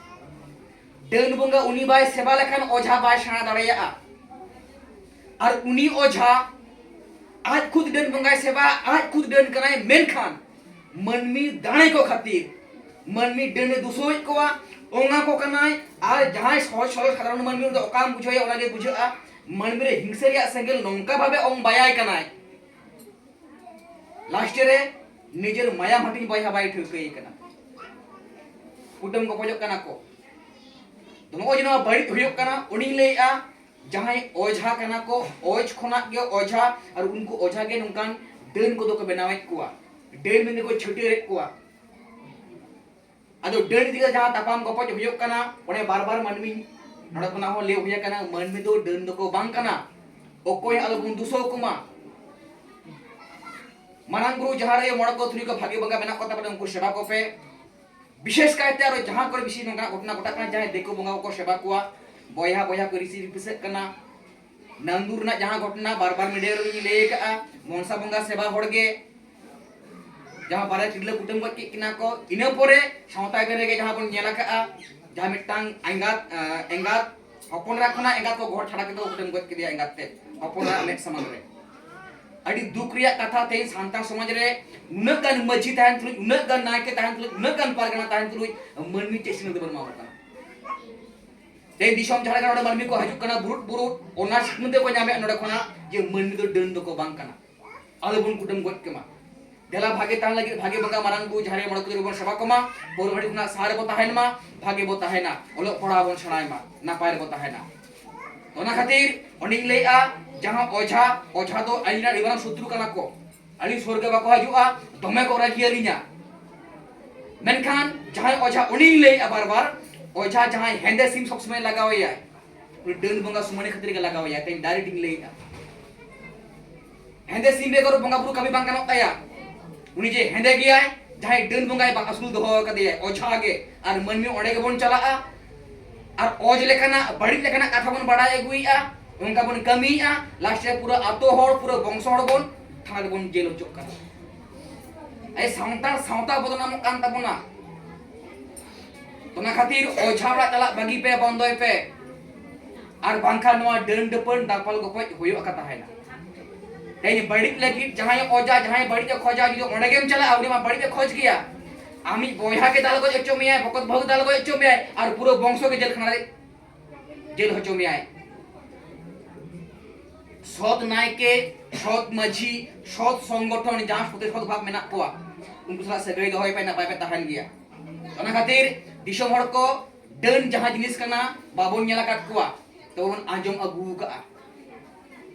ᱰᱟᱹᱱ ᱵᱚᱸᱜᱟ ᱩᱱᱤ ᱵᱟᱭ ᱥᱮᱵᱟ ᱞᱮᱠᱷᱟᱱ ᱚᱡᱷᱟ ᱵᱟᱭ ᱥᱮᱬᱟ ᱫᱟᱲᱮᱭᱟᱜᱼᱟ᱾ ᱟᱨ ᱩᱱᱤ ᱚᱡᱷᱟ ᱟᱡ ᱠᱷᱩᱫ ᱰᱟᱹᱱ ᱵᱚᱸᱜᱟᱭ ᱥᱮᱵᱟ, ᱟᱡ ᱠᱷᱩᱫ ᱰᱟᱹᱱ ᱠᱟᱱᱟᱭ, ᱢᱮᱱᱠᱷᱟᱱ ᱢᱟᱹᱱᱢᱤ ᱫᱟᱲᱮ ᱠᱚ ᱠᱷᱟᱹᱛᱤᱨ ᱢᱟᱹᱱᱢᱤ ᱰᱟᱹᱱᱮ ᱫᱩᱥᱟᱹᱣᱮᱫ ᱠᱚᱣᱟ, ᱚᱱᱟ ᱠᱚ ᱠᱟᱱᱟᱭ᱾ ᱟᱨ ᱡᱟᱦᱟᱸᱭ ᱥᱚᱦᱚᱡ ᱥᱚᱨᱚᱞ ᱥᱟᱫᱷᱟᱨᱚᱱ ᱢᱟᱹᱱᱢᱤ ᱫᱚ ᱚᱠᱟᱢ ᱵᱩᱡᱷᱟᱹᱣᱟ, ᱚᱱᱟᱜᱮ ᱵᱩᱡᱷᱟᱹᱜᱼᱟ᱾ ᱢᱟᱹᱱᱢᱤ ᱨᱮ ᱦᱤᱝᱥᱟᱹ ᱨᱮᱭᱟᱜ ᱥᱮᱸᱜᱮᱞ ᱱᱚᱝᱠᱟ ᱵᱷᱟᱵᱮ ᱚᱝ ᱵᱟᱭᱟᱭ ᱠᱟᱱᱟᱭ, ᱞᱟᱥᱴ ᱨᱮ ᱱᱤᱡᱮᱨ ᱢᱟᱭᱟᱢ ᱦᱟᱹᱴᱤᱧ ᱵᱚᱭᱦᱟ ᱵᱟᱭ ᱴᱷᱟᱹᱣᱠᱟᱹᱭᱮ ᱠᱟᱱᱟ᱾ ᱠᱩᱴᱟᱹᱢ ᱜᱚᱯᱚᱡᱚᱜ ᱠᱟᱱᱟ ᱠᱚ᱾ ᱛᱚ ᱱᱚᱜᱼᱚᱭ ᱡᱮ ᱱᱚᱣᱟ ᱵᱟᱹᱲᱤᱡ ᱦᱩᱭᱩᱜ ᱠᱟᱱᱟ, ᱩᱱᱤᱧ ᱞᱟᱹᱭᱮᱫᱼᱟ, ᱡᱟᱦᱟᱸᱭ ᱚᱡᱷᱟ ᱠᱟᱱᱟ ᱠᱚ, ᱚᱡᱽ ᱠᱷᱚᱱᱟᱜ ᱜᱮ ᱚᱡᱷᱟ, ᱟᱨ ᱩᱱᱠᱩ ᱚᱡᱷᱟ ᱜᱮ ᱱᱚᱝᱠᱟᱱ ᱰᱟᱹᱱ ᱠᱚᱫᱚ ᱠᱚ ᱵᱮᱱᱟᱣᱮᱫ ᱠᱚᱣᱟ, ᱰᱟᱹᱱ ᱢᱮᱱᱛᱮ ᱠᱚ ᱪᱷᱟᱹᱴᱭᱟᱹᱨᱮᱫ ᱠᱚᱣᱟ᱾ ᱟᱫᱚ ᱰᱟᱹᱱ ᱤᱫᱤ ᱠᱟᱛᱮ ᱡᱟᱦᱟᱸ ᱛᱟᱯᱟᱢ ᱜᱚᱯᱚᱡ ᱦᱩᱭᱩᱜ ᱠᱟᱱᱟ, ᱚᱸᱰᱮ ᱵᱟᱨ ᱵᱟᱨ ᱢᱟᱹᱱᱢᱤᱧ ᱱᱚᱰᱮ ᱠᱷᱚᱱᱟᱜ ᱦᱚᱸ ᱞᱟᱹᱭ ᱦᱩᱭ ᱟᱠᱟᱱᱟ, ᱢᱟᱹᱱᱢᱤ ᱫᱚ ᱰᱟᱹᱱ ᱫᱚᱠᱚ ᱵᱟᱝ ᱠᱟᱱᱟ᱾ ᱚᱠᱚᱭ ᱦᱚᱸ ᱟᱞᱚᱵᱚᱱ ᱫᱩᱥᱟᱹᱣ ᱠᱚᱢᱟ᱾ ᱢᱟᱨᱟᱝ ᱵᱩᱨᱩ ᱡᱟᱦᱟᱸ ᱨᱮ ᱢᱚᱬᱮ ᱠᱚ ᱛᱩᱨᱩᱭ ᱠᱚ ᱵᱷᱟᱜᱮ ᱵᱚᱸᱜᱟ ᱢᱮᱱᱟᱜ ᱠᱚ ᱛᱟᱵᱚᱱᱟ, ᱩᱱᱠᱩ ᱥᱮᱵᱟ ᱠᱚᱯᱮ᱾ ᱵᱤᱥᱮᱥ ᱠᱟᱭᱛᱮ ᱟᱨᱚ ᱡᱟᱦᱟᱸ ᱠᱚᱨᱮ ᱵᱤᱥᱤ ᱱᱚᱝᱠᱟᱱᱟᱜ ᱜᱷᱚᱴᱚᱱᱟ ᱜᱷᱚᱴᱟᱜ ᱠᱟᱱᱟ, ᱡᱟᱦᱟᱸᱭ ᱫᱤᱠᱩ ᱵᱚᱸᱜᱟ ᱠᱚᱠᱚ ᱥᱮᱵᱟ ᱠᱚᱣᱟ, ᱵᱚᱭᱦᱟ ᱵᱚᱭᱦᱟ ᱠᱚ ᱨᱤᱥᱤ ᱨᱤᱯᱤᱥᱟᱹᱜ ᱠᱟᱱᱟ, ᱱᱟᱱᱫᱩ ᱨᱮᱱᱟᱜ ᱡᱟᱦᱟᱸ ᱜᱷᱚᱴᱚᱱᱟ ᱵᱟᱨ ᱵᱟᱨ ᱢᱤᱰᱤᱭᱟ ᱨᱮᱧ ᱞᱟᱹᱭ ᱟᱠᱟᱫᱼᱟ, ᱢᱚᱱᱥᱟ ᱵᱚᱸᱜᱟ ᱥᱮᱵᱟ ᱦᱚᱲ ᱜᱮ ᱡᱟᱦᱟᱸ ᱵᱟᱨᱭᱟ ᱛᱤᱨᱞᱟᱹ ᱠᱩᱴᱟᱹᱢ ᱜᱚᱡ ᱠᱮᱫ ᱠᱤᱱᱟ ᱠᱚ, ᱤᱱᱟᱹ ᱯᱚᱨᱮ ᱥᱟᱶᱛᱟ ᱜᱮ ᱨᱮᱜᱮ ᱡᱟᱦᱟᱸ ᱵᱚᱱ ᱧᱮᱞ ᱟᱠᱟᱫᱼᱟ, ᱡᱟᱦᱟᱸ ᱢᱤᱫᱴᱟᱝ ᱮᱸᱜᱟᱛ, ᱮᱸ, ᱮᱸᱜᱟᱛ ᱦᱚᱯᱚᱱ ᱮᱨᱟ ᱠᱷᱚᱱᱟᱜ ᱮᱸᱜᱟᱛ ᱠᱚ ᱜᱚᱦᱚᱲ ᱪᱷᱟᱲᱟ ᱠᱟᱛᱮ ᱠᱚ ᱠᱩᱴᱟᱹᱢ ᱜᱚᱡ ᱠᱮᱫᱮᱭᱟ ᱮᱸᱜᱟᱛ ᱛᱮ, ᱦᱚᱯᱚᱱ ᱮᱨᱟ ᱢᱮᱫ ᱥᱟᱢᱟᱝ ᱨᱮ᱾ ᱟᱹᱰᱤ ᱫᱩᱠ ᱨᱮᱭᱟᱜ ᱠᱟᱛᱷᱟ, ᱛᱮᱦᱮᱧ ᱥᱟᱱᱛᱟᱲ ᱥᱚᱢᱟᱡᱽ ᱨᱮ ᱩᱱᱟᱹᱜ ᱜᱟᱱ ᱢᱟᱹᱡᱷᱤ ᱛᱟᱦᱮᱱ ᱛᱩᱞᱩᱡ, ᱩᱱᱟᱹᱜ ᱜᱟᱱ ᱱᱟᱭᱠᱮ ᱛᱟᱦᱮᱱ ᱛᱩᱞᱩᱡ, ᱩᱱᱟᱹᱜ ᱜᱟᱱ ᱯᱟᱨᱜᱟᱱᱟ ᱛᱟᱦᱮᱱ ᱛᱩᱞᱩᱡ, ᱢᱟᱹᱱᱢᱤ ᱪᱮᱫ ᱥᱤᱠᱷᱱᱟᱹᱛ ᱵᱚᱱ ᱮᱢᱟ ᱠᱚ ᱠᱟᱱᱟ? ᱛᱮᱦᱮᱧ ᱫᱤᱥᱚᱢ ᱡᱷᱟᱲᱠᱷᱚᱸᱰ ᱨᱮ ᱢᱟᱹᱱᱢᱤ ᱠᱚ ᱦᱤᱡᱩᱜ ᱠᱟᱱᱟ ᱵᱩᱨᱩᱫ ᱵᱩᱨᱩᱫ, ᱚᱱᱟ ᱥᱤᱠᱷᱱᱟᱹᱛ ᱠᱚ ᱧᱟᱢᱮᱫ ᱱᱚᱰᱮ ᱠᱷᱚᱱᱟᱜ ᱡᱮ ᱢᱟᱹᱱᱢᱤ ᱫᱚ ᱰᱟᱹᱱ ᱫᱚᱠᱚ ᱵᱟᱝ ᱠᱟᱱᱟ, ᱟᱞᱚᱵᱚᱱ ᱠᱩᱴᱟᱹᱢ ᱜᱚᱡ ᱠᱚᱢᱟ᱾ ᱫᱮᱞᱟ ᱵᱷᱟᱜᱮ ᱛᱟᱦᱮᱱ ᱞᱟᱹᱜᱤᱫ ᱵᱷᱟᱜᱮ ᱵᱚᱸᱜᱟ ᱢᱟᱨᱟᱝ ᱵᱩᱨᱩ ᱡᱟᱦᱮᱨ ᱟᱭᱳ ᱢᱚᱬᱮ ᱠᱚ ᱛᱩᱨᱩᱭ ᱵᱚᱱ ᱥᱮᱵᱟ ᱠᱚᱢᱟ, ᱯᱟᱹᱣᱨᱟᱹ ᱦᱟᱺᱰᱤ ᱠᱷᱚᱱᱟᱜ ᱥᱟᱦᱟ ᱨᱮᱵᱚ ᱛᱟᱦᱮᱱ ᱢᱟ, ᱵᱷᱟᱜᱮ ᱵᱚ ᱛᱟᱦᱮᱱᱟ, ᱚᱞᱚᱜ ᱯᱟᱲᱦᱟᱣ ᱵᱚᱱ ᱥᱮᱬᱟᱭ ᱢᱟ, ᱱᱟᱯᱟᱭ ᱨᱮᱵᱚ ᱛᱟᱦᱮᱱᱟ᱾ ᱚᱱᱟ ᱠᱷᱟᱹᱛᱤᱨ ᱚᱸᱰᱮᱧ ᱞᱟᱹᱭᱮᱜᱼᱟ, ᱡᱟᱦᱟᱸ ᱚᱡᱷᱟ, ᱚᱡᱷᱟ ᱫᱚ ᱟᱹᱞᱤᱧ ᱨᱮᱱ ᱟᱹᱰᱤ ᱢᱟᱨᱟᱝ ᱥᱚᱛᱨᱩ ᱠᱟᱱᱟ ᱠᱚ᱾ ᱟᱹᱞᱤᱧ ᱥᱩᱨ ᱜᱮ ᱵᱟᱠᱚ ᱦᱤᱡᱩᱜᱼᱟ, ᱫᱚᱢᱮ ᱠᱚ ᱨᱟᱹᱜᱤ ᱟᱹᱞᱤᱧᱟ᱾ ᱢᱮᱱᱠᱷᱟᱱ ᱡᱟᱦᱟᱸᱭ ᱚᱡᱷᱟ, ᱩᱱᱤᱧ ᱞᱟᱹᱭᱮᱜᱼᱟ ᱵᱟᱨ ᱵᱟᱨ, ᱚᱡᱷᱟ ᱡᱟᱦᱟᱸᱭ ᱦᱮᱸᱫᱮ ᱥᱤᱢ ᱥᱚᱵ ᱥᱚᱢᱚᱭ ᱞᱟᱜᱟᱣ ᱮᱭᱟᱭ, ᱩᱱᱤ ᱰᱟᱹᱱ ᱵᱚᱸᱜᱟ ᱥᱩᱢᱟᱹᱱᱤ ᱠᱷᱟᱹᱛᱤᱨ ᱜᱮ ᱞᱟᱜᱟᱣ ᱮᱭᱟᱭ᱾ ᱛᱮᱦᱮᱧ direct ᱤᱧ ᱞᱟᱹᱭᱮᱜᱼᱟ, ᱦᱮᱸᱫᱮ ᱥᱤᱢ ᱵᱮᱜᱚᱨ ᱵᱚᱸᱜᱟ ᱵᱩᱨᱩ ᱠᱟᱹᱢᱤ ᱵᱟᱝ ᱜᱟᱱᱚᱜ ᱛᱟᱭᱟ᱾ ᱩᱱᱤ ᱡᱮ ᱦᱮᱸᱫᱮ ᱜᱮᱭᱟᱭ, ᱡᱟᱦᱟᱸᱭ ᱰᱟᱹᱱ ᱵᱚᱸᱜᱟᱭ ᱵᱟ-, ᱟᱹᱥᱩᱞ ᱫᱚᱦᱚ ᱟᱠᱟᱫᱮᱭᱟᱭ, ᱚᱡᱷᱟ ᱜᱮ, ᱟᱨ ᱢᱟᱹᱱᱢᱤ ᱚᱸᱰᱮ ᱜᱮᱵᱚᱱ ᱪᱟᱞᱟᱜᱼᱟ᱾ ᱟᱨ ᱚᱡᱽ ᱞᱮᱠᱟᱱᱟᱜ, ᱵᱟᱹᱲᱤᱡ ᱞᱮᱠᱟᱱᱟᱜ ᱠᱟᱛᱷᱟ ᱵᱚᱱ ᱵᱟᱲᱟᱭ ᱟᱹᱜᱩᱭᱮᱫᱼᱟ, ᱚᱱᱠᱟ ᱵᱚᱱ ᱠᱟᱹᱢᱤᱭᱮᱫᱼᱟ, last ᱨᱮ ᱯᱩᱨᱟᱹ ᱟᱛᱳ ᱦᱚᱲ, ᱯᱩᱨᱟᱹ ᱵᱚᱝᱥᱚ ᱦᱚᱲ ᱵᱚᱱ ᱛᱷᱟᱱᱟ ᱨᱮᱵᱚᱱ ᱡᱮᱞ ᱦᱚᱪᱚᱜ ᱠᱟᱱᱟ᱾ ᱟᱭ ᱥᱟᱱᱛᱟᱲ ᱥᱟᱶᱛᱟ ᱵᱚᱫᱱᱟᱢᱚᱜ ᱠᱟᱱ ᱛᱟᱵᱚᱱᱟ᱾ ᱚᱱᱟ ᱠᱷᱟᱹᱛᱤᱨ ᱚᱡᱷᱟ ᱚᱲᱟᱜ ᱪᱟᱞᱟᱜ ᱵᱟᱹᱜᱤ ᱯᱮ, ᱵᱚᱱᱫᱚᱭ ᱯᱮ, ᱟᱨ ᱵᱟᱝᱠᱷᱟᱱ ᱱᱚᱣᱟ ᱰᱟᱹᱱ ᱰᱟᱹᱯᱟᱹᱱ ᱫᱟᱯᱟᱞ ᱜᱚᱯᱚᱡ ᱦᱩᱭᱩᱜ ᱟᱠᱟ ᱛᱟᱦᱮᱱᱟ᱾ ᱛᱮᱦᱮᱧ ᱵᱟᱹᱲᱤᱡ ᱞᱟᱹᱜᱤᱫ ᱡᱟᱦᱟᱸᱭ ᱚᱡᱷᱟ, ᱡᱟᱦᱟᱸᱭ ᱵᱟᱹᱲᱤᱡ ᱮ ᱠᱷᱚᱡᱟ, ᱡᱩᱫᱤ ᱚᱸᱰᱮ ᱜᱮᱢ ᱪᱟᱞᱟᱜᱼᱟ, ᱩᱱᱤ ᱢᱟ ᱵᱟᱹᱲᱤᱡ ᱮ ᱠᱷᱚᱡ ᱜᱮᱭᱟ᱾ ᱟᱢᱤᱡ ᱵᱚᱭᱦᱟ ᱜᱮ ᱫᱟᱞ ᱜᱚᱡ ᱦᱚᱪᱚ ᱢᱮᱭᱟᱭ, ᱵᱚᱠᱚᱛ ᱵᱟᱹᱦᱩ ᱫᱟᱞ ᱜᱚᱡ ᱦᱚᱪᱚ ᱢᱮᱭᱟᱭ, ᱟᱨ ᱯᱩᱨᱟᱹ ᱵᱚᱝᱥᱚ ᱜᱮ ᱡᱮᱞ ᱠᱷᱟᱱᱟ ᱨᱮ ᱡᱮᱞ ᱦᱚᱪᱚ ᱢᱮᱭᱟᱭ᱾ ᱥᱚᱛ ᱱᱟᱭᱠᱮ, ᱥᱚᱛ ᱢᱟᱹᱡᱷᱤ, ᱥᱚᱛ ᱥᱚᱝᱜᱚᱴᱷᱚᱱ, ᱡᱟᱦᱟᱸ ᱥᱚᱛᱮ ᱥᱚᱛ ᱵᱷᱟᱵᱽ ᱢᱮᱱᱟᱜ ᱠᱚᱣᱟ, ᱩᱱᱠᱩ ᱥᱟᱞᱟᱜ ᱥᱟᱹᱜᱟᱹᱭ ᱫᱚᱦᱚᱭ ᱯᱮ, ᱱᱟᱯᱟᱭ ᱯᱮ ᱛᱟᱦᱮᱱ ᱜᱮᱭᱟ᱾ ᱚᱱᱟ ᱠᱷᱟᱹᱛᱤᱨ ᱫᱤᱥᱚᱢ ᱦᱚᱲ ᱠᱚ, ᱰᱟᱹᱱ ᱡᱟᱦᱟᱸ ᱡᱤᱱᱤᱥ ᱠᱟᱱᱟ, ᱵᱟᱵᱚᱱ ᱧᱮᱞ ᱟᱠᱟᱫ ᱠᱚᱣᱟ, ᱛᱚᱵᱮ ᱵᱚᱱ ᱟᱸᱡᱚᱢ ᱟᱹᱜᱩ ᱟᱠᱟᱫᱼᱟ᱾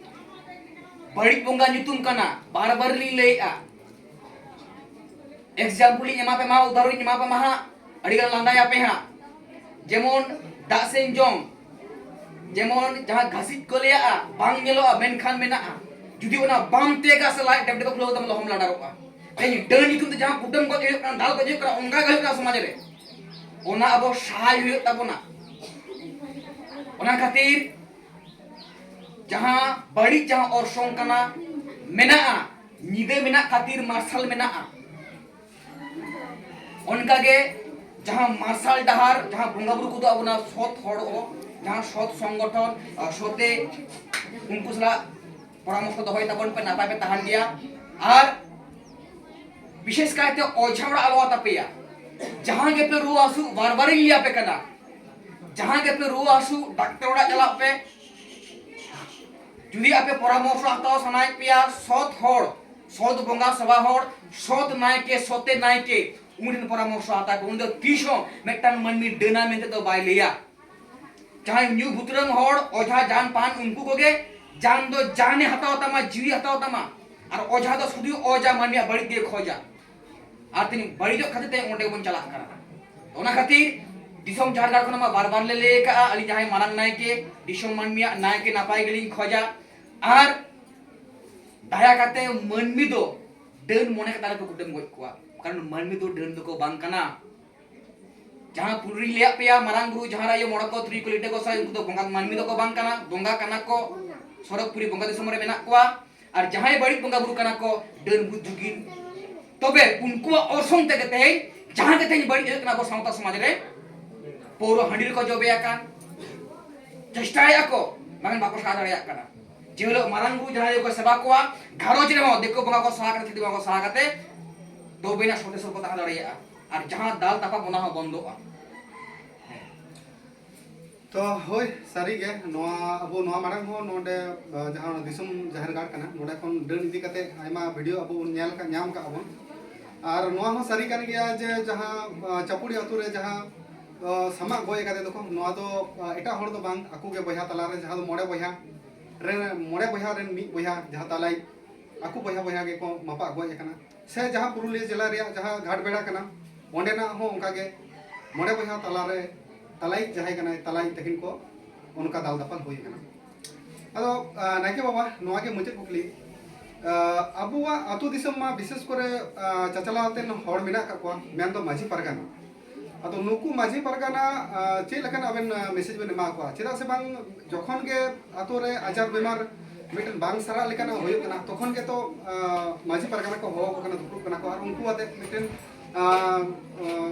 ᱵᱟᱹᱲᱤᱡ ᱵᱚᱸᱜᱟ ᱧᱩᱛᱩᱢ ᱠᱟᱱᱟ, ᱵᱟᱨ ᱵᱟᱨ ᱞᱤᱧ ᱞᱟᱹᱭᱮᱫᱼᱟ᱾ Example ᱤᱧ ᱮᱢᱟ ᱯᱮ ᱢᱟ, ᱩᱫᱟᱦᱚᱨᱚᱧ ᱮᱢᱟ ᱯᱮ ᱢᱟ ᱦᱟᱸᱜ, ᱟᱹᱰᱤ ᱜᱟᱱ ᱞᱟᱸᱫᱟᱭᱟᱯᱮ ᱦᱟᱸᱜ᱾ ᱡᱮᱢᱚᱱ ᱫᱟᱜ ᱥᱮᱱ ᱡᱚᱝ, ᱡᱮᱢᱚᱱ ᱡᱟᱦᱟᱸ ᱜᱷᱟᱥᱤᱡ ᱠᱚ ᱞᱟᱹᱭᱟᱜᱼᱟ, ᱵᱟᱝ ᱧᱮᱞᱚᱜᱼᱟ ᱢᱮᱱᱠᱷᱟᱱ ᱢᱮᱱᱟᱜᱼᱟ᱾ ᱡᱩᱫᱤ ᱚᱱᱟ ᱵᱟᱢ ᱛᱮᱜᱟ ᱥᱮ ᱞᱟᱡ ᱰᱮᱵ ᱰᱮᱵ ᱯᱷᱩᱞᱟᱹᱣ ᱛᱟᱢ, ᱞᱚᱦᱚᱢ ᱞᱟᱰᱟᱨᱚᱜᱼᱟ᱾ ᱛᱮᱦᱮᱧ ᱰᱟᱹᱱ ᱧᱩᱛᱩᱢ ᱛᱮ ᱡᱟᱦᱟᱸ ᱠᱩᱴᱟᱹᱢ ᱜᱚᱡ ᱦᱩᱭᱩᱜ ᱠᱟᱱᱟ, ᱫᱟᱞ ᱜᱚᱡ ᱦᱩᱭᱩᱜ ᱠᱟᱱᱟ, ᱚᱱᱠᱟ ᱜᱮ ᱦᱩᱭᱩᱜ ᱠᱟᱱᱟ ᱥᱚᱢᱟᱡᱽ ᱨᱮ᱾ ᱚᱱᱟ ᱟᱵᱚ ᱥᱟᱦᱟᱭ ᱦᱩᱭᱩᱜ ᱛᱟᱵᱚᱱᱟ᱾ ᱚᱱᱟ ᱠᱷᱟᱹᱛᱤᱨ ᱡᱟᱦᱟᱸ ᱵᱟᱹᱲᱤᱡ ᱡᱟᱦᱟᱸ ᱚᱨᱥᱚᱝ ᱠᱟᱱᱟ, ᱢᱮᱱᱟᱜᱼᱟ, ᱧᱤᱫᱟᱹ ᱢᱮᱱᱟᱜ ᱠᱷᱟᱹᱛᱤᱨ ᱢᱟᱨᱥᱟᱞ ᱢᱮᱱᱟᱜᱼᱟ᱾ ᱚᱱᱠᱟᱜᱮ ᱡᱟᱦᱟᱸ ᱢᱟᱨᱥᱟᱞ ᱰᱟᱦᱟᱨ, ᱡᱟᱦᱟᱸ ᱵᱚᱸᱜᱟ ᱵᱩᱨᱩ ᱠᱚᱫᱚ ᱟᱵᱚᱱᱟ ᱥᱚᱛ ᱦᱚᱲ ᱠᱚ, ᱡᱟᱦᱟᱸ ᱥᱚᱛ ᱥᱚᱝᱜᱚᱴᱷᱚᱱ, ᱟᱨ ᱥᱚᱛᱮ ᱩᱱᱠᱩ ᱥᱟᱞᱟᱜ ᱯᱚᱨᱟᱢᱚᱨᱥᱚ ᱫᱚᱦᱚᱭ ᱛᱟᱵᱚᱱ ᱯᱮ, ᱱᱟᱯᱟᱭ ᱯᱮ ᱛᱟᱦᱮᱱ ᱜᱮᱭᱟ᱾ ᱟᱨ ᱵᱤᱥᱮᱥ ᱠᱟᱭᱛᱮ ᱚᱡᱷᱟ ᱚᱲᱟᱜ ᱟᱞᱚ ᱛᱟᱯᱮᱭᱟ᱾ ᱡᱟᱦᱟᱸ ᱜᱮᱯᱮ ᱨᱩᱣᱟᱹ ᱦᱟᱹᱥᱩ, ᱵᱟᱨ ᱵᱟᱨᱤᱧ ᱞᱟᱹᱭ ᱟᱯᱮ ᱠᱟᱱᱟ, ᱡᱟᱦᱟᱸ ᱜᱮᱯᱮ ᱨᱩᱣᱟᱹ ᱦᱟᱹᱥᱩ, ᱰᱟᱠᱛᱟᱨ ᱚᱲᱟᱜ ᱪᱟᱞᱟᱜ ᱯᱮ᱾ ᱡᱩᱫᱤ ᱟᱯᱮ ᱯᱚᱨᱟᱢᱚᱨᱥᱚ ᱦᱟᱛᱟᱣ ᱥᱟᱱᱟᱭᱮᱫ ᱯᱮᱭᱟ ᱥᱚᱛ ᱦᱚᱲ, ᱥᱚᱛ ᱵᱚᱸᱜᱟ ᱥᱮᱵᱟ ᱦᱚᱲ, ᱥᱚᱛ ᱱᱟᱭᱠᱮ, ᱥᱚᱛᱮ ᱱᱟᱭᱠᱮ, ᱩᱱᱤ ᱴᱷᱮᱱ ᱯᱚᱨᱟᱢᱚᱨᱥᱚ ᱦᱟᱛᱟᱣ ᱯᱮ᱾ ᱩᱱᱤ ᱫᱚ ᱛᱤᱥ ᱦᱚᱸ ᱢᱤᱫᱴᱟᱝ ᱢᱟᱹᱱᱢᱤ ᱰᱟᱹᱱᱟ ᱢᱮᱱᱛᱮ ᱫᱚ ᱵᱟᱭ ᱞᱟᱹᱭᱟ᱾ ᱡᱟᱦᱟᱸᱭ ᱧᱩ ᱵᱷᱩᱛᱨᱟᱹᱝ ᱦᱚᱲ, ᱚᱡᱷᱟ ᱡᱟᱱ ᱯᱟᱱ, ᱩᱱᱠᱩ ᱠᱚᱜᱮ ᱡᱟᱱ ᱫᱚ ᱡᱟᱱᱮ ᱦᱟᱛᱟᱣ ᱛᱟᱢᱟ, ᱡᱤᱣᱤ ᱦᱟᱛᱟᱣ ᱛᱟᱢᱟ᱾ ᱟᱨ ᱚᱡᱷᱟ ᱫᱚ ᱥᱩᱫᱷᱩ ᱚᱡᱟ ᱢᱟᱹᱱᱢᱤᱭᱟᱜ ᱵᱟᱹᱲᱤᱡ ᱜᱮ ᱠᱷᱚᱡᱟ᱾ ᱟᱨ ᱛᱤᱱᱟᱹᱜ ᱵᱟᱹᱲᱤᱡᱚᱜ ᱠᱷᱟᱹᱛᱤᱨ ᱛᱮ ᱚᱸᱰᱮ ᱵᱚᱱ ᱪᱟᱞᱟᱜ ᱠᱟᱱᱟ᱾ ᱚᱱᱟ ᱠᱷᱟᱹᱛᱤᱨ ᱫᱤᱥᱚᱢ ᱡᱟᱦᱮᱨ ᱜᱟᱲ ᱠᱷᱚᱱᱟᱜ ᱢᱟ ᱵᱟᱨ ᱵᱟᱨ ᱞᱮ ᱞᱟᱹᱭ ᱟᱠᱟᱜᱼᱟ, ᱟᱹᱞᱤᱧ ᱡᱟᱦᱟᱸᱭ ᱢᱟᱨᱟᱝ ᱱᱟᱭᱠᱮ, ᱫᱤᱥᱚᱢ ᱢᱟᱹᱱᱢᱤᱭᱟᱜ ᱱᱟᱭᱠᱮ ᱱᱟᱯᱟᱭ ᱜᱮᱞᱤᱧ ᱠᱷᱚᱡᱟ᱾ ᱟᱨ ᱫᱟᱭᱟ ᱠᱟᱛᱮ ᱢᱟᱹᱱᱢᱤ ᱫᱚ ᱰᱟᱹᱱ ᱢᱚᱱᱮ ᱠᱟᱛᱮ ᱟᱞᱚᱯᱮ ᱠᱩᱴᱟᱹᱢ ᱜᱚᱡ ᱠᱚᱣᱟ, ᱠᱟᱨᱚᱱ ᱢᱟᱹᱱᱢᱤ ᱫᱚ ᱰᱟᱹᱱ ᱫᱚᱠᱚ ᱵᱟᱝ ᱠᱟᱱᱟ᱾ ᱡᱟᱦᱟᱸ ᱯᱩᱨᱤᱧ ᱞᱟᱹᱭᱟᱫ ᱯᱮᱭᱟ, ᱢᱟᱨᱟᱝ ᱵᱩᱨᱩ, ᱡᱟᱦᱟᱸ ᱨᱮ ᱟᱭᱳ ᱢᱚᱬᱮ ᱠᱚ, ᱛᱩᱨᱩᱭ ᱠᱚ ᱞᱤᱴᱟᱹ ᱜᱚᱸᱥᱟᱭ, ᱩᱱᱠᱩ ᱫᱚ ᱵᱚᱸᱜᱟ ᱢᱟᱹᱱᱢᱤ ᱫᱚᱠᱚ ᱵᱟᱝ ᱠᱟᱱᱟ, ᱵᱚᱸᱜᱟ ᱠᱟᱱᱟ ᱠᱚ, ᱥᱚᱨᱚᱜᱽᱯᱩᱨᱤ ᱵᱚᱸᱜᱟ ᱫᱤᱥᱚᱢ ᱨᱮ ᱢᱮᱱᱟᱜ ᱠᱚᱣᱟ᱾ ᱟᱨ ᱡᱟᱦᱟᱸᱭ ᱵᱟᱹᱲᱤᱡ ᱵᱚᱸᱜᱟ ᱵᱩᱨᱩ ᱠᱟᱱᱟ ᱠᱚ, ᱰᱟᱹᱱ ᱵᱷᱩᱛ ᱡᱩᱜᱤᱱ, ᱛᱚᱵᱮ ᱩᱱᱠᱩᱣᱟᱜ ᱚᱨᱥᱚᱝ ᱛᱮᱜᱮ ᱛᱮᱦᱮᱧ ᱡᱟᱦᱟᱸ ᱜᱮ ᱛᱮᱦᱮᱧ ᱵᱟᱹᱲᱤᱡ ᱦᱩᱭᱩᱜ ᱠᱟᱱᱟ ᱟᱵᱚ ᱥᱟᱶᱛᱟ ᱥᱚᱢᱟᱡᱽ ᱨᱮ, ᱯᱟᱹᱣᱨᱟᱹ ᱦᱟᱺᱰᱤ ᱨᱮᱠᱚ ᱡᱚᱵᱮ ᱟᱠᱟᱱ, ᱪᱮᱥᱴᱟᱭᱮᱫᱼᱟ ᱠᱚ, ᱢᱮᱱᱠᱷᱟᱱ ᱵᱟᱠᱚ ᱥᱟᱦᱟ ᱫᱟᱲᱮᱭᱟᱜ ᱠᱟᱱᱟ᱾ ᱡᱮ ᱦᱤᱞᱳᱜ ᱢᱟᱨᱟᱝ ᱵᱩᱨᱩ ᱡᱟᱦᱟᱸᱭ ᱠᱚ ᱥᱮᱵᱟ ᱠᱚᱣᱟ, ᱜᱷᱟᱨᱚᱸᱡᱽ ᱨᱮᱦᱚᱸ ᱫᱤᱠᱩ ᱵᱚᱸᱜᱟ ᱠᱚ ᱥᱟᱦᱟ ᱠᱟᱛᱮ, ᱪᱷᱟᱹᱛᱤᱠ ᱵᱚᱸᱜᱟ ᱠᱚ ᱥᱟᱦᱟ ᱠᱟᱛᱮ, ᱛᱚᱵᱮᱱᱟᱜ ᱥᱚᱛᱮ ᱥᱚᱨ ᱠᱚ ᱛᱟᱦᱮᱸ ᱫᱟᱲᱮᱭᱟᱜᱼᱟ᱾ ᱟᱨ ᱡᱟᱦᱟᱸ ᱫᱟᱞ ᱛᱟᱯᱟᱢ, ᱚᱱᱟ ᱦᱚᱸ ᱵᱚᱱᱫᱚᱜᱼᱟ᱾ ᱛᱚ ᱦᱳᱭ, ᱥᱟᱹᱨᱤ ᱜᱮ, ᱱᱚᱣᱟ ᱟᱵᱚ ᱱᱚᱣᱟ ᱢᱟᱲᱟᱝ ᱦᱚᱸ ᱱᱚᱰᱮ, ᱟ, ᱡᱟᱦᱟᱸ ᱫᱤᱥᱚᱢ ᱡᱟᱦᱮᱨ ᱜᱟᱲ ᱠᱟᱱᱟ, ᱱᱚᱰᱮ ᱠᱷᱚᱱ ᱰᱟᱹᱱ ᱤᱫᱤ ᱠᱟᱛᱮ ᱟᱭᱢᱟ ᱵᱷᱤᱰᱤᱭᱳ ᱟᱵᱚ ᱵᱚᱱ ᱧᱮᱞ ᱟᱠᱟᱫ, ᱧᱟᱢ ᱟᱠᱟᱫ ᱵᱚᱱ᱾ ᱟᱨ ᱱᱚᱣᱟ ᱦᱚᱸ ᱥᱟᱹᱨᱤ ᱠᱟᱱ ᱜᱮᱭᱟ ᱡᱮ ᱡᱟᱦᱟᱸ, ᱟ, ᱪᱟᱯᱩᱲᱤ ᱟᱛᱳ ᱨᱮ ᱡᱟᱦᱟᱸ, ᱟ, ᱥᱟᱢᱟᱜ ᱜᱚᱡ ᱟᱠᱟᱫᱮ ᱫᱚᱠᱚ, ᱱᱚᱣᱟ ᱫᱚ, ᱟ, ᱮᱴᱟᱜ ᱦᱚᱲ ᱫᱚ ᱵᱟᱝ, ᱟᱠᱚ ᱜᱮ ᱵᱚᱭᱦᱟ ᱛᱟᱞᱟ ᱨᱮ, ᱡᱟᱦᱟᱸ ᱫᱚ ᱢᱚᱬᱮ ᱵᱚᱭᱦᱟ ᱨᱮᱱ, ᱢᱚᱬᱮ ᱵᱚᱭᱦᱟ ᱨᱮᱱ ᱢᱤᱫ ᱵᱚᱭᱦᱟ, ᱡᱟᱦᱟᱸ ᱛᱟᱞᱟᱭᱤᱡ, ᱟᱠᱚ ᱵᱚᱭᱦᱟ ᱵᱚᱭᱦᱟ ᱜᱮᱠᱚ ᱢᱟᱯᱟᱜ ᱜᱚᱡ ᱟᱠᱟᱱᱟ᱾ ᱥᱮ ᱡᱟᱦᱟᱸ ᱯᱩᱨᱩᱞᱤᱭᱟᱹ ᱡᱮᱞᱟ ᱨᱮᱭᱟᱜ ᱡᱟᱦᱟᱸ ᱜᱷᱟᱴ ᱵᱮᱲᱟ ᱠᱟᱱᱟ, ᱚᱸᱰᱮᱱᱟᱜ ᱦᱚᱸ ᱚᱱᱠᱟ ᱜᱮ ᱢᱚᱬᱮ ᱵᱚᱭᱦᱟ ᱛᱟᱞᱟᱨᱮ ᱛᱟᱞᱟᱭᱤᱡ ᱡᱟᱦᱟᱸᱭ ᱠᱟᱱᱟᱭ, ᱛᱟᱞᱟᱭᱤᱡ ᱛᱟᱹᱠᱤᱱ ᱠᱚ ᱚᱱᱠᱟ ᱫᱟᱞ ᱫᱟᱯᱟᱞ ᱦᱩᱭ ᱟᱠᱟᱱᱟ᱾ ᱟᱫᱚ ᱱᱟᱭᱠᱮ ᱵᱟᱵᱟ, ᱱᱚᱣᱟ ᱜᱮ ᱢᱩᱪᱟᱹᱫ ᱠᱩᱠᱞᱤ᱾ ᱟᱵᱚᱣᱟᱜ ᱟᱹᱛᱩ ᱫᱤᱥᱚᱢ ᱢᱟ ᱵᱤᱥᱮᱥ ᱠᱚᱨᱮ ᱪᱟᱪᱟᱞᱟᱣ ᱟᱛᱮᱱ ᱦᱚᱲ ᱢᱮᱱᱟᱜ ᱟᱠᱟᱫ ᱠᱚᱣᱟ, ᱢᱮᱱᱫᱚ ᱢᱟᱹᱡᱷᱤ ᱯᱟᱨᱜᱟᱱᱟ᱾ ᱟᱫᱚ ᱱᱩᱠᱩ ᱢᱟᱹᱡᱷᱤ ᱯᱟᱨᱜᱟᱱᱟ ᱪᱮᱫ ᱞᱮᱠᱟᱱ ᱟᱵᱮᱱ ᱢᱮᱥᱮᱡᱽ ᱵᱮᱱ ᱮᱢᱟ ᱠᱚᱣᱟ? ᱪᱮᱫᱟᱜ ᱥᱮ ᱵᱟᱝ, ᱡᱚᱠᱷᱚᱱ ᱜᱮ ᱟᱛᱳ ᱨᱮ ᱟᱡᱟᱨ ᱵᱤᱢᱟᱨ ᱢᱤᱫᱴᱮᱱ ᱵᱟᱝ ᱥᱟᱨᱟᱜ ᱞᱮᱠᱟᱱᱟᱜ ᱦᱩᱭᱩᱜ ᱠᱟᱱᱟ, ᱛᱚᱠᱷᱚᱱ ᱜᱮᱛᱚ ᱢᱟᱹᱡᱷᱤ ᱯᱟᱨᱜᱟᱱᱟ ᱠᱚ ᱦᱚᱦᱚ ᱟᱠᱚ ᱠᱟᱱᱟ, ᱫᱩᱯᱲᱩᱵ ᱠᱟᱱᱟ ᱠᱚ ᱟᱨ ᱩᱱᱠᱩ ᱟᱛᱮ ᱢᱤᱫᱴᱮᱱ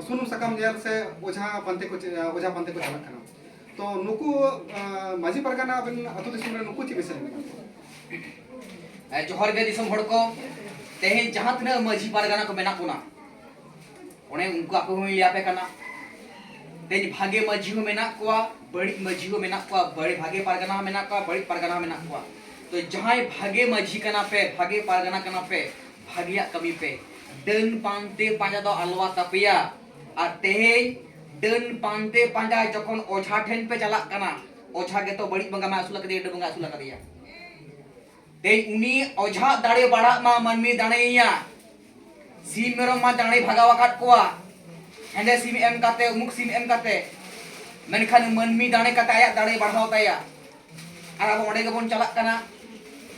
ᱥᱩᱱᱩᱢ ᱥᱟᱠᱟᱢ ᱧᱮᱞ ᱥᱮ ᱚᱡᱷᱟ ᱯᱟᱱᱛᱮ ᱠᱚ ᱚᱡᱷᱟ ᱯᱟᱱᱛᱮ ᱠᱚ ᱪᱟᱞᱟᱜ ᱠᱟᱱᱟ᱾ ᱛᱚ ᱱᱩᱠᱩ ᱢᱟᱹᱡᱷᱤ ᱯᱟᱨᱜᱟᱱᱟ ᱟᱵᱮᱱ ᱟᱹᱛᱩ ᱫᱤᱥᱚᱢ ᱨᱮ ᱱᱩᱠᱩ ᱪᱮᱫ ᱢᱮᱥᱮᱡᱽ ᱢᱮᱱᱟᱜᱼᱟ? ᱡᱚᱦᱟᱨ ᱜᱮ ᱫᱤᱥᱚᱢ ᱦᱚᱲ ᱠᱚ᱾ ᱛᱮᱦᱮᱧ ᱡᱟᱦᱟᱸ ᱛᱤᱱᱟᱹᱜ ᱢᱟᱹᱡᱷᱤ ᱯᱟᱨᱜᱟᱱᱟ ᱠᱚ ᱢᱮᱱᱟᱜ ᱵᱚᱱᱟ, ᱚᱱᱮ ᱩᱱᱠᱩ ᱟᱯᱮ ᱦᱚᱸᱧ ᱞᱟᱹᱭ ᱟᱯᱮ ᱠᱟᱱᱟ᱾ ᱛᱮᱦᱮᱧ ᱵᱷᱟᱜᱮ ᱢᱟᱹᱡᱷᱤ ᱦᱚᱸ ᱢᱮᱱᱟᱜ ᱠᱚᱣᱟ, ᱵᱟᱹᱲᱤᱡ ᱢᱟᱹᱡᱷᱤ ᱦᱚᱸ ᱢᱮᱱᱟᱜ ᱠᱚᱣᱟ, ᱵᱟᱹᱲᱤᱡ ᱵᱷᱟᱜᱮ ᱯᱟᱨᱜᱟᱱᱟ ᱦᱚᱸ ᱢᱮᱱᱟᱜ ᱠᱚᱣᱟ, ᱵᱟᱹᱲᱤᱡ ᱯᱟᱨᱜᱟᱱᱟ ᱦᱚᱸ ᱢᱮᱱᱟᱜ ᱠᱚᱣᱟ᱾ ᱛᱚ ᱡᱟᱦᱟᱸᱭ ᱵᱷᱟᱜᱮ ᱢᱟᱹᱡᱷᱤ ᱠᱟᱱᱟ ᱯᱮ, ᱵᱷᱟᱜᱮ ᱯᱟᱨᱜᱟᱱᱟ ᱠᱟᱱᱟ ᱯᱮ, ᱵᱷᱟᱜᱮᱭᱟᱜ ᱠᱟᱹᱢᱤ ᱯᱮ᱾ ᱰᱟᱹᱱ ᱯᱟᱱᱛᱮ ᱯᱟᱸᱡᱟ ᱫᱚ ᱟᱞᱚᱣᱟ ᱛᱟᱯᱮᱭᱟ᱾ ᱟᱨ ᱛᱮᱦᱮᱧ ᱰᱟᱹᱱ ᱯᱟᱱᱛᱮ ᱯᱟᱸᱡᱟ ᱡᱚᱠᱷᱚᱱ ᱚᱡᱷᱟ ᱴᱷᱮᱱ ᱯᱮ ᱪᱟᱞᱟᱜ ᱠᱟᱱᱟ, ᱚᱡᱷᱟ ᱜᱮᱛᱚ ᱵᱟᱹᱲᱤᱡ ᱵᱚᱸᱜᱟ ᱢᱟ ᱟᱹᱥᱩᱞ ᱟᱠᱟᱫᱮᱭᱟ, ᱰᱟᱹᱱ ᱵᱚᱸᱜᱟ ᱟᱹᱥᱩᱞ ᱟᱠᱟᱫᱮᱭᱟ᱾ ᱛᱮᱦᱮᱧ ᱩᱱᱤ ᱚᱡᱷᱟ ᱫᱟᱲᱮ ᱵᱟᱲᱟᱜ ᱢᱟ, ᱢᱟᱹᱱᱢᱤ ᱫᱟᱲᱮᱭᱟᱭᱟ᱾ ᱥᱤᱢ ᱢᱮᱨᱚᱢ ᱢᱟ ᱫᱟᱲᱮ ᱵᱷᱟᱜᱟᱣ ᱟᱠᱟᱫ ᱠᱚᱣᱟ, ᱦᱮᱸᱫᱮ ᱥᱤᱢ ᱮᱢ ᱠᱟᱛᱮ, ᱩᱢᱩᱠ ᱥᱤᱢ ᱮᱢ ᱠᱟᱛᱮ, ᱢᱮᱱᱠᱷᱟᱱ ᱢᱟᱹᱱᱢᱤ ᱫᱟᱲᱮ ᱠᱟᱛᱮ ᱟᱭᱟᱜ ᱫᱟᱲᱮ ᱵᱟᱲᱦᱟᱣ ᱛᱟᱭᱟ᱾ ᱟᱨ ᱟᱵᱚ ᱚᱸᱰᱮ ᱜᱮᱵᱚᱱ ᱪᱟᱞᱟᱜ ᱠᱟᱱᱟ,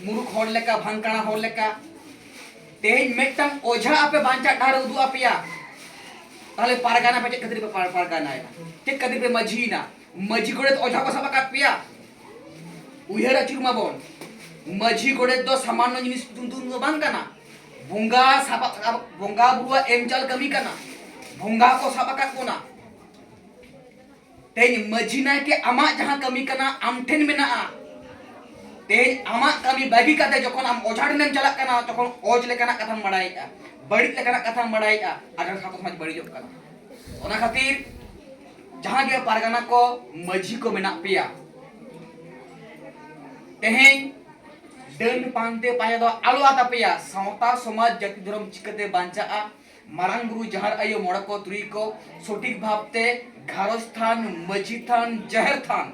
ᱢᱩᱨᱩᱠ ᱦᱚᱲ ᱞᱮᱠᱟ, ᱵᱷᱟᱝᱠᱟᱲᱟ ᱦᱚᱲ ᱞᱮᱠᱟ᱾ ᱛᱮᱦᱮᱧ ᱢᱤᱫᱴᱟᱝ ᱚᱡᱷᱟ ᱟᱯᱮ ᱵᱟᱧᱪᱟᱜ ᱰᱟᱦᱟᱨ ᱮ ᱩᱫᱩᱜ ᱟᱯᱮᱭᱟ, ᱛᱟᱦᱞᱮ ᱯᱟᱨᱜᱟᱱᱟ ᱯᱮ ᱪᱮᱫ ᱠᱷᱟᱹᱛᱤᱨ ᱯᱮ ᱯᱟᱨ- ᱯᱟᱨᱜᱟᱱᱟᱭᱮᱱᱟ? ᱪᱮᱫ ᱠᱷᱟᱹᱛᱤᱨ ᱯᱮ ᱢᱟᱹᱡᱷᱤᱭᱮᱱᱟ? ᱢᱟᱹᱡᱷᱤ ᱜᱚᱰᱮᱛ ᱚᱡᱷᱟ ᱠᱚ ᱥᱟᱵ ᱟᱠᱟᱫ ᱯᱮᱭᱟ? ᱩᱭᱦᱟᱹᱨ ᱟᱹᱪᱩᱨ ᱢᱟᱵᱚᱱ, ᱢᱟᱹᱡᱷᱤ ᱜᱚᱰᱮᱛ ᱫᱚ ᱥᱟᱢᱟᱱᱱᱚ ᱡᱤᱱᱤᱥ ᱧᱩᱛᱩᱢ ᱫᱚ ᱵᱟᱝ ᱠᱟᱱᱟ᱾ ᱵᱚᱸᱜᱟ ᱥᱟᱵ, ᱵᱚᱸᱜᱟ ᱵᱩᱨᱩᱣᱟᱜ ᱮᱢ ᱪᱟᱞ ᱠᱟᱹᱢᱤ ᱠᱟᱱᱟ᱾ ᱵᱚᱸᱜᱟ ᱠᱚ ᱥᱟᱵ ᱟᱠᱟᱫ ᱵᱚᱱᱟ᱾ ᱛᱮᱦᱮᱧ ᱢᱟᱹᱡᱷᱤ ᱱᱟᱭᱠᱮ ᱟᱢᱟᱜ ᱡᱟᱦᱟᱸ ᱠᱟᱹᱢᱤ ᱠᱟᱱᱟ ᱟᱢ ᱴᱷᱮᱱ ᱢᱮᱱᱟᱜᱼᱟ᱾ ᱛᱮᱦᱮᱧ ᱟᱢᱟᱜ ᱠᱟᱹᱢᱤ ᱵᱟᱹᱜᱤ ᱠᱟᱛᱮ ᱡᱚᱠᱷᱚᱱ ᱟᱢ ᱚᱡᱷᱟ ᱴᱷᱮᱱᱮᱢ ᱪᱟᱞᱟᱜ ᱠᱟᱱᱟ, ᱛᱚᱠᱷᱚᱱ ᱚᱡᱽ ᱞᱮᱠᱟᱱᱟᱜ ᱠᱟᱛᱷᱟᱢ ᱵᱟᱲᱟᱭᱮᱫᱼᱟ, ᱵᱟᱹᱲᱤᱡ ᱞᱮᱠᱟᱱᱟᱜ ᱠᱟᱛᱷᱟᱢ ᱵᱟᱲᱟᱭᱮᱫᱼᱟ, ᱟᱨ ᱥᱟᱶᱛᱟ ᱥᱚᱢᱟᱡᱽ ᱵᱟᱹᱲᱤᱡᱚᱜ ᱠᱟᱱᱟ᱾ ᱚᱱᱟ ᱠᱷᱟᱹᱛᱤᱨ ᱡᱟᱦᱟᱸ ᱜᱮ ᱯᱟᱨᱜᱟᱱᱟ ᱠᱚ, ᱢᱟᱹᱡᱷᱤ ᱠᱚ ᱢᱮᱱᱟᱜ ᱯᱮᱭᱟ, ᱛᱮᱦᱮᱧ ᱰᱟᱹᱱ ᱯᱟᱱᱛᱮ ᱯᱟᱸᱡᱟ ᱫᱚ ᱟᱞᱚ ᱟᱛᱟᱯᱮᱭᱟ᱾ ᱥᱟᱶᱛᱟ ᱥᱚᱢᱟᱡᱽ ᱡᱟᱹᱛᱤ ᱫᱷᱚᱨᱚᱢ ᱪᱤᱠᱟᱹᱛᱮ ᱵᱟᱧᱪᱟᱜᱼᱟ? ᱢᱟᱨᱟᱝ ᱵᱩᱨᱩ, ᱡᱟᱦᱮᱨ ᱟᱭᱳ, ᱢᱚᱬᱮ ᱠᱚ ᱛᱩᱨᱩᱭ ᱠᱚ ᱥᱚᱴᱷᱤᱠ ᱵᱷᱟᱵᱽᱛᱮ ᱜᱷᱟᱨᱚᱸᱡᱽ ᱛᱷᱟᱱ, ᱢᱟᱹᱡᱷᱤ ᱛᱷᱟᱱ, ᱡᱟᱦᱮᱨ ᱛᱷᱟᱱ,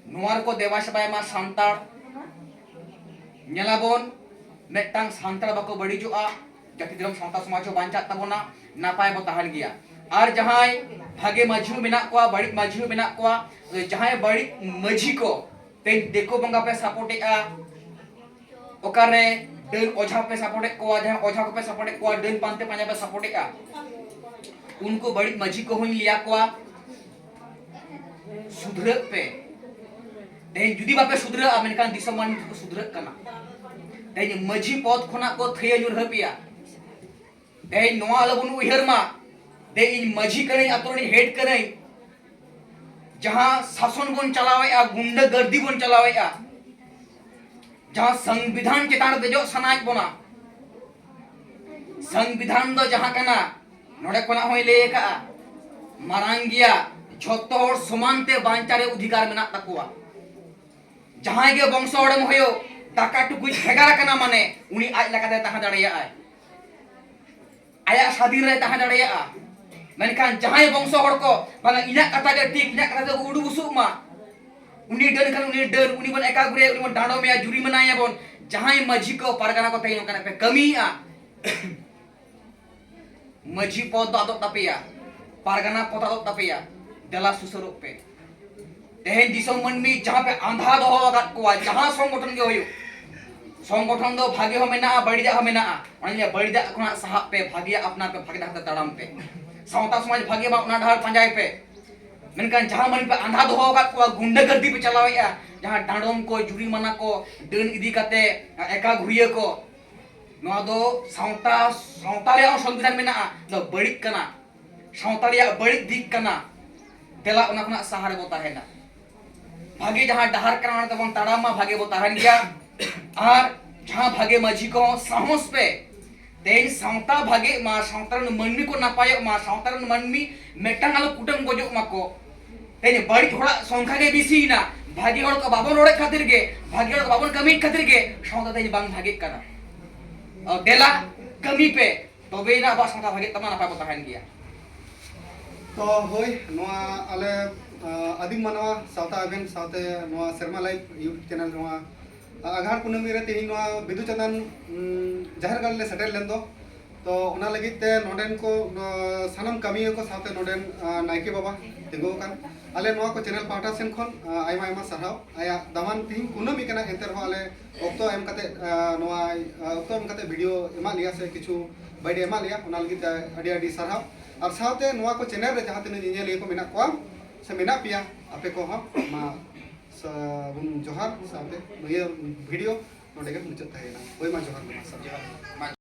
ᱱᱚᱣᱟ ᱨᱮᱠᱚ ᱫᱮᱵᱟ ᱥᱮᱵᱟᱭ ᱢᱟ ᱥᱟᱱᱛᱟᱲ᱾ ᱧᱮᱞᱟᱵᱚᱱ, ᱢᱤᱫᱴᱟᱝ ᱥᱟᱱᱛᱟᱲ ᱵᱟᱠᱚ ᱵᱟᱹᱲᱤᱡᱚᱜᱼᱟ, ᱡᱟᱹᱛᱤ ᱫᱷᱚᱨᱚᱢ ᱥᱟᱶᱛᱟ ᱥᱚᱢᱟᱡᱽ ᱦᱚᱸ ᱵᱟᱧᱪᱟᱜ ᱛᱟᱵᱚᱱᱟ, ᱱᱟᱯᱟᱭ ᱵᱚ ᱛᱟᱦᱮᱱ ᱜᱮᱭᱟ᱾ ᱟᱨ ᱡᱟᱦᱟᱸᱭ ᱵᱷᱟᱜᱮ ᱢᱟᱹᱡᱷᱤ ᱦᱚᱸ ᱢᱮᱱᱟᱜ ᱠᱚᱣᱟ, ᱵᱟᱹᱲᱤᱡ ᱢᱟᱹᱡᱷᱤ ᱦᱚᱸ ᱢᱮᱱᱟᱜ ᱠᱚᱣᱟ, ᱡᱟᱦᱟᱸᱭ ᱵᱟᱹᱲᱤᱡ ᱢᱟᱹᱡᱷᱤ ᱠᱚ ᱛᱮᱦᱮᱧ ᱫᱤᱠᱩ ᱵᱚᱸᱜᱟ ᱯᱮ ᱥᱟᱯᱳᱨᱴᱮᱜᱼᱟ, ᱚᱠᱟᱨᱮ ᱰᱟᱹᱱ ᱚᱡᱷᱟ ᱯᱮ ᱥᱟᱯᱳᱨᱴᱮᱫ ᱠᱚᱣᱟ, ᱡᱟᱦᱟᱸᱭ ᱚᱡᱷᱟ ᱠᱚᱯᱮ ᱥᱟᱯᱳᱨᱴᱮᱫ ᱠᱚᱣᱟ, ᱰᱟᱹᱱ ᱯᱟᱱᱛᱮ ᱯᱟᱸᱡᱟ ᱯᱮ ᱥᱟᱯᱳᱨᱴᱮᱫᱼᱟ, ᱩᱱᱠᱩ ᱵᱟᱹᱲᱤᱡ ᱢᱟᱹᱡᱷᱤ ᱠᱚᱦᱚᱸᱧ ᱞᱟᱹᱭᱟ ᱠᱚᱣᱟ, ᱥᱩᱫᱷᱨᱟᱹᱜ ᱯᱮ᱾ ᱛᱮᱦᱮᱧ ᱡᱩᱫᱤ ᱵᱟᱯᱮ ᱥᱩᱫᱷᱨᱟᱹᱜᱼᱟ, ᱢᱮᱱᱠᱷᱟᱱ ᱫᱤᱥᱚᱢ ᱢᱟᱹᱱᱢᱤ ᱠᱚ ᱥᱩᱫᱷᱨᱟᱹᱜ ᱠᱟᱱᱟ᱾ ᱛᱮᱦᱮᱧ ᱢᱟᱹᱡᱷᱤ ᱯᱚᱫᱽ ᱠᱷᱚᱱᱟᱜ ᱠᱚ ᱛᱷᱟᱹᱭᱟᱹ ᱧᱩᱨᱦᱟᱹ ᱯᱮᱭᱟ᱾ ᱛᱮᱦᱮᱧ ᱱᱚᱣᱟ ᱟᱞᱚᱵᱚᱱ ᱩᱭᱦᱟᱹᱨ ᱢᱟ, ᱛᱮᱦᱮᱧ ᱤᱧ ᱢᱟᱹᱡᱷᱤ ᱠᱟᱹᱱᱟᱹᱧ, ᱟᱛᱳ ᱨᱤᱱᱤᱡ ᱦᱮᱰ ᱠᱟᱹᱱᱟᱹᱧ, ᱡᱟᱦᱟᱸ ᱥᱟᱥᱚᱱ ᱵᱚᱱ ᱪᱟᱞᱟᱣᱮᱫᱼᱟ, ᱜᱩᱱᱰᱟᱹ ᱜᱟᱹᱨᱫᱤ ᱵᱚᱱ ᱪᱟᱞᱟᱣᱮᱫᱼᱟ, ᱡᱟᱦᱟᱸ ᱥᱚᱝᱵᱤᱫᱷᱟᱱ ᱪᱮᱛᱟᱱ ᱨᱮ ᱫᱮᱡᱚᱜ ᱥᱟᱱᱟᱭᱮᱫ ᱵᱚᱱᱟ, ᱥᱚᱝᱵᱤᱫᱷᱟᱱ ᱫᱚ ᱡᱟᱦᱟᱸ ᱠᱟᱱᱟ, ᱱᱚᱰᱮ ᱠᱷᱚᱱᱟᱜ ᱦᱚᱸᱭ ᱞᱟᱹᱭ ᱟᱠᱟᱫᱼᱟ, ᱢᱟᱨᱟᱝ ᱜᱮᱭᱟ, ᱡᱷᱚᱛᱚ ᱦᱚᱲ ᱥᱚᱢᱟᱱ ᱛᱮ ᱵᱟᱧᱪᱟᱣ ᱨᱮ ᱚᱫᱷᱤᱠᱟᱨ ᱢᱮᱱᱟᱜ ᱛᱟᱠᱚᱣᱟ᱾ ᱡᱟᱦᱟᱸᱭ ᱜᱮ ᱵᱚᱝᱥᱚ ᱦᱚᱲᱮᱢ ᱦᱩᱭᱩᱜ, ᱫᱟᱠᱟ ᱴᱩᱠᱩᱡ ᱵᱷᱮᱜᱟᱨ ᱟᱠᱟᱱᱟ ᱢᱟᱱᱮ ᱩᱱᱤ ᱟᱡ ᱞᱮᱠᱟᱛᱮ ᱛᱟᱦᱮᱸ ᱫᱟᱲᱮᱭᱟᱜᱼᱟᱭ, ᱟᱭᱟᱜ ᱥᱟᱹᱫᱷᱤᱱ ᱨᱮ ᱛᱟᱦᱮᱸ ᱫᱟᱲᱮᱭᱟᱜᱼᱟ᱾ ᱢᱮᱱᱠᱷᱟᱱ ᱡᱟᱦᱟᱸᱭ ᱵᱚᱝᱥᱚ ᱦᱚᱲ ᱠᱚ, "ᱵᱟᱝᱟ, ᱤᱧᱟᱹᱜ ᱠᱟᱛᱷᱟ ᱜᱮ ᱴᱷᱤᱠ, ᱤᱧᱟᱹᱜ ᱠᱟᱛᱷᱟ ᱛᱮᱠᱚ ᱩᱰᱩ ᱵᱩᱥᱩᱜ ᱢᱟ", ᱩᱱᱤ ᱰᱟᱹᱱ ᱠᱷᱟᱱ ᱩᱱᱤ ᱰᱟᱹᱱ, ᱩᱱᱤ ᱵᱚᱱ ᱮᱠᱟᱜᱨᱮᱭᱟ, ᱩᱱᱤ ᱵᱚᱱ ᱰᱟᱸᱰᱚᱢᱮᱭᱟ, ᱡᱩᱨᱤᱢᱟᱱᱟᱭᱟᱵᱚᱱ, ᱡᱟᱦᱟᱸᱭ ᱢᱟᱹᱡᱷᱤ ᱠᱚ ᱯᱟᱨᱜᱟᱱᱟ ᱠᱚ ᱛᱮᱦᱮᱧ ᱱᱚᱝᱠᱟᱱᱟᱜ ᱯᱮ ᱠᱟᱹᱢᱤᱭᱮᱫᱼᱟ, ᱢᱟᱹᱡᱷᱤ ᱯᱚᱫᱽ ᱫᱚ ᱟᱫᱚᱜ ᱛᱟᱯᱮᱭᱟ, ᱯᱟᱨᱜᱟᱱᱟ ᱯᱚᱫᱽ ᱟᱫᱚᱜ ᱛᱟᱯᱮᱭᱟ, ᱫᱮᱞᱟ ᱥᱩᱥᱟᱹᱨᱚᱜ ᱯᱮ᱾ ᱛᱮᱦᱮᱧ ᱫᱤᱥᱚᱢ ᱢᱟᱹᱱᱢᱤ ᱡᱟᱦᱟᱸ ᱯᱮ ᱟᱸᱫᱷᱟ ᱫᱚᱦᱚ ᱟᱠᱟᱫ ᱠᱚᱣᱟ, ᱡᱟᱦᱟᱸ ᱥᱚᱝᱜᱚᱴᱷᱚᱱ ᱜᱮ ᱦᱩᱭᱩᱜ, ᱥᱚᱝᱜᱚᱴᱷᱚᱱ ᱫᱚ ᱵᱷᱟᱜᱮ ᱦᱚᱸ ᱢᱮᱱᱟᱜᱼᱟ, ᱵᱟᱹᱲᱤᱡᱟᱜ ᱦᱚᱸ ᱢᱮᱱᱟᱜᱼᱟ᱾ ᱚᱱᱟ ᱞᱟᱹᱜᱤᱫ ᱵᱟᱹᱲᱤᱡᱟᱜ ᱠᱷᱚᱱᱟᱜ ᱥᱟᱦᱟᱜ ᱯᱮ, ᱵᱷᱟᱜᱮᱭᱟᱜ ᱟᱯᱱᱟᱨ ᱯᱮ, ᱵᱷᱟᱜᱮ ᱰᱟᱦᱟᱨ ᱛᱮ ᱛᱟᱲᱟᱢ ᱯᱮ᱾ ᱥᱟᱶᱛᱟ ᱥᱚᱢᱟᱡᱽ ᱵᱷᱟᱜᱮ ᱢᱟ, ᱚᱱᱟ ᱰᱟᱦᱟᱨ ᱯᱟᱸᱡᱟᱭ ᱯᱮ᱾ ᱢᱮᱱᱠᱷᱟᱱ ᱡᱟᱦᱟᱸ ᱢᱟᱹᱱᱢᱤ ᱯᱮ ᱟᱸᱫᱷᱟ ᱫᱚᱦᱚ ᱟᱠᱟᱫ ᱠᱚᱣᱟ, ᱜᱩᱱᱰᱟᱹ ᱜᱟᱹᱨᱫᱤ ᱯᱮ ᱪᱟᱞᱟᱣᱮᱫᱼᱟ, ᱡᱟᱦᱟᱸ ᱰᱟᱸᱰᱚᱢ ᱠᱚ, ᱡᱩᱨᱤᱢᱟᱱᱟ ᱠᱚ, ᱰᱟᱹᱱ ᱤᱫᱤ ᱠᱟᱛᱮ ᱮᱠᱟ ᱜᱷᱩᱨᱤᱭᱟᱹ ᱠᱚ, ᱱᱚᱣᱟ ᱫᱚ ᱥᱟᱶᱛᱟ, ᱥᱟᱶᱛᱟ ᱨᱮᱭᱟᱜ ᱦᱚᱸ ᱥᱚᱝᱵᱤᱫᱷᱟᱱ ᱢᱮᱱᱟᱜᱼᱟ, ᱱᱚᱣᱟ ᱵᱟᱹᱲᱤᱡ ᱠᱟᱱᱟ, ᱥᱟᱶᱛᱟ ᱨᱮᱭᱟᱜ ᱵᱟᱹᱲᱤᱡ ᱫᱤᱠ ᱠᱟᱱᱟ᱾ ᱫᱮᱞᱟ ᱚᱱᱟ ᱠᱷᱚᱱᱟᱜ ᱥᱟᱦᱟ ᱨᱮᱵᱚ ᱛᱟᱦᱮᱱᱟ᱾ ᱵᱷᱟᱜᱮ ᱡᱟᱦᱟᱸ ᱰᱟᱦᱟᱨ ᱠᱟᱱᱟ, ᱚᱱᱟ ᱛᱮᱵᱚᱱ ᱛᱟᱲᱟᱢ ᱢᱟ, ᱵᱷᱟᱜᱮ ᱵᱚ ᱛᱟᱦᱮᱱ ᱜᱮᱭᱟ᱾ ᱟᱨ ᱡᱟᱦᱟᱸ ᱵᱷᱟᱜᱮ ᱢᱟᱹᱡᱷᱤ ᱠᱚᱦᱚᱸ ᱥᱟᱦᱚᱥ ᱯᱮ, ᱛᱮᱦᱮᱧ ᱥᱟᱶᱛᱟ ᱵᱷᱟᱜᱮᱜ ᱢᱟ, ᱥᱟᱶᱛᱟ ᱨᱮᱱ ᱢᱟᱹᱱᱢᱤ ᱠᱚ ᱱᱟᱯᱟᱭᱚᱜ ᱢᱟ, ᱥᱟᱶᱛᱟ ᱨᱮᱱ ᱢᱟᱹᱱᱢᱤ ᱢᱤᱫᱴᱟᱝ ᱟᱞᱚ ᱠᱩᱴᱟᱹᱢ ᱜᱚᱡᱚᱜ ᱢᱟᱠᱚ᱾ ᱛᱮᱦᱮᱧ ᱵᱟᱹᱲᱤᱡ ᱦᱚᱲᱟᱜ ᱥᱚᱝᱠᱷᱟ ᱜᱮ ᱵᱮᱥᱤᱭᱮᱱᱟ, ᱵᱷᱟᱜᱮ ᱦᱚᱲ ᱠᱚ ᱵᱟᱵᱚᱱ ᱨᱚᱲᱮᱫ ᱠᱷᱟᱹᱛᱤᱨ ᱜᱮ, ᱵᱷᱟᱜᱮ ᱦᱚᱲ ᱠᱚ ᱵᱟᱵᱚᱱ ᱠᱟᱹᱢᱤᱭᱮᱫ ᱠᱷᱟᱹᱛᱤᱨ ᱜᱮ ᱥᱟᱶᱛᱟ ᱛᱮᱦᱮᱧ ᱵᱟᱝ ᱵᱷᱟᱜᱮᱜ ᱠᱟᱱᱟ᱾ ᱚ, ᱫᱮᱞᱟ ᱠᱟᱹᱢᱤ ᱯᱮ, ᱛᱚᱵᱮᱭᱮᱱᱟ ᱟᱵᱚᱣᱟᱜ ᱥᱟᱶᱛᱟ ᱵᱷᱟᱜᱮᱜ ᱛᱟᱵᱚᱱᱟ, ᱱᱟᱯᱟᱭ ᱵᱚ ᱛᱟᱦᱮᱱ ᱜᱮᱭᱟ᱾ ᱛᱚ ᱦᱳᱭ, ᱱᱚᱣᱟ ᱟᱞᱮ, ᱟᱸ, ᱟᱹᱫᱤᱢ ᱢᱟᱱᱣᱟ ᱥᱟᱶᱛᱟ ᱮᱵᱷᱮᱱ ᱥᱟᱶᱛᱮ ᱱᱚᱣᱟ ᱥᱮᱨᱢᱟ ᱞᱟᱭᱤᱵᱷ YouTube ᱪᱮᱱᱮᱞ ᱱᱚᱣᱟ ᱟᱜᱷᱟᱲ ᱠᱩᱱᱟᱹᱢᱤ ᱨᱮ ᱛᱮᱦᱮᱧ ᱱᱚᱣᱟ ᱵᱤᱫᱩ ᱪᱟᱸᱫᱟᱱ, ᱩᱸ, ᱡᱟᱦᱮᱨ ᱜᱟᱲ ᱞᱮ ᱥᱮᱴᱮᱨ ᱞᱮᱱ ᱫᱚ, ᱛᱚ ᱚᱱᱟ ᱞᱟᱹᱜᱤᱫ ᱛᱮ ᱱᱚᱰᱮᱱ ᱠᱚ ᱥᱟᱱᱟᱢ ᱠᱟᱹᱢᱤᱭᱟᱹ ᱠᱚ ᱥᱟᱶᱛᱮ ᱱᱚᱰᱮᱱ ᱱᱟᱭᱠᱮ ᱵᱟᱵᱟ ᱛᱤᱸᱜᱩ ᱟᱠᱟᱱ, ᱟᱞᱮ ᱱᱚᱣᱟ ᱠᱚ ᱪᱮᱱᱮᱞ ᱯᱟᱦᱴᱟ ᱥᱮᱱ ᱠᱷᱚᱱ ᱟᱭᱢᱟ ᱟᱭᱢᱟ ᱥᱟᱨᱦᱟᱣ᱾ ᱟᱭᱟᱜ ᱫᱟᱢᱟᱱ ᱛᱤᱦᱤᱧ ᱠᱩᱱᱟᱹᱢᱤ ᱠᱟᱱᱟ, ᱮᱱᱛᱮ ᱨᱮᱦᱚᱸ ᱟᱞᱮ ᱚᱠᱛᱚ ᱮᱢ ᱠᱟᱛᱮ ᱱᱚᱣᱟ ᱚᱠᱛᱚ ᱮᱢ ᱠᱟᱛᱮ ᱵᱷᱤᱰᱤᱭᱳ ᱮᱢᱟᱜ ᱞᱮᱭᱟ ᱥᱮ ᱠᱤᱪᱷᱩ ᱵᱟᱭᱰᱮ ᱮᱢᱟᱜ ᱞᱮᱭᱟ, ᱚᱱᱟ ᱞᱟᱹᱜᱤᱫ ᱛᱮ ᱟᱹᱰᱤ ᱟᱹᱰᱤ ᱥᱟᱨᱦᱟᱣ᱾ ᱟᱨ ᱥᱟᱶᱛᱮ ᱱᱚᱣᱟ ᱠᱚ ᱪᱮᱱᱮᱞ ᱨᱮ ᱡᱟᱦᱟᱸ ᱛᱤᱱᱟᱹᱜ ᱧᱮᱧᱮᱞᱤᱭᱟᱹ ᱠᱚ ᱢᱮᱱᱟᱜ ᱠᱚᱣᱟ ᱥᱮ ᱢᱮᱱᱟᱜ ᱯᱮᱭᱟ, ᱟᱯᱮ ᱠᱚᱦᱚᱸ ᱢᱟ ᱥᱟᱹᱜᱩᱱ ᱡᱚᱦᱟᱨ ᱥᱟᱶᱛᱮ ᱱᱤᱭᱟᱹ ᱵᱷᱤᱰᱤᱭᱳ ᱱᱚᱰᱮ ᱜᱮ ᱢᱩᱪᱟᱹᱫ ᱛᱟᱦᱮᱸᱭᱮᱱᱟ᱾ ᱦᱳᱭ, ᱢᱟ ᱡᱚᱦᱟᱨ ᱜᱮ, ᱢᱟ ᱥᱟᱹᱜᱩᱱ᱾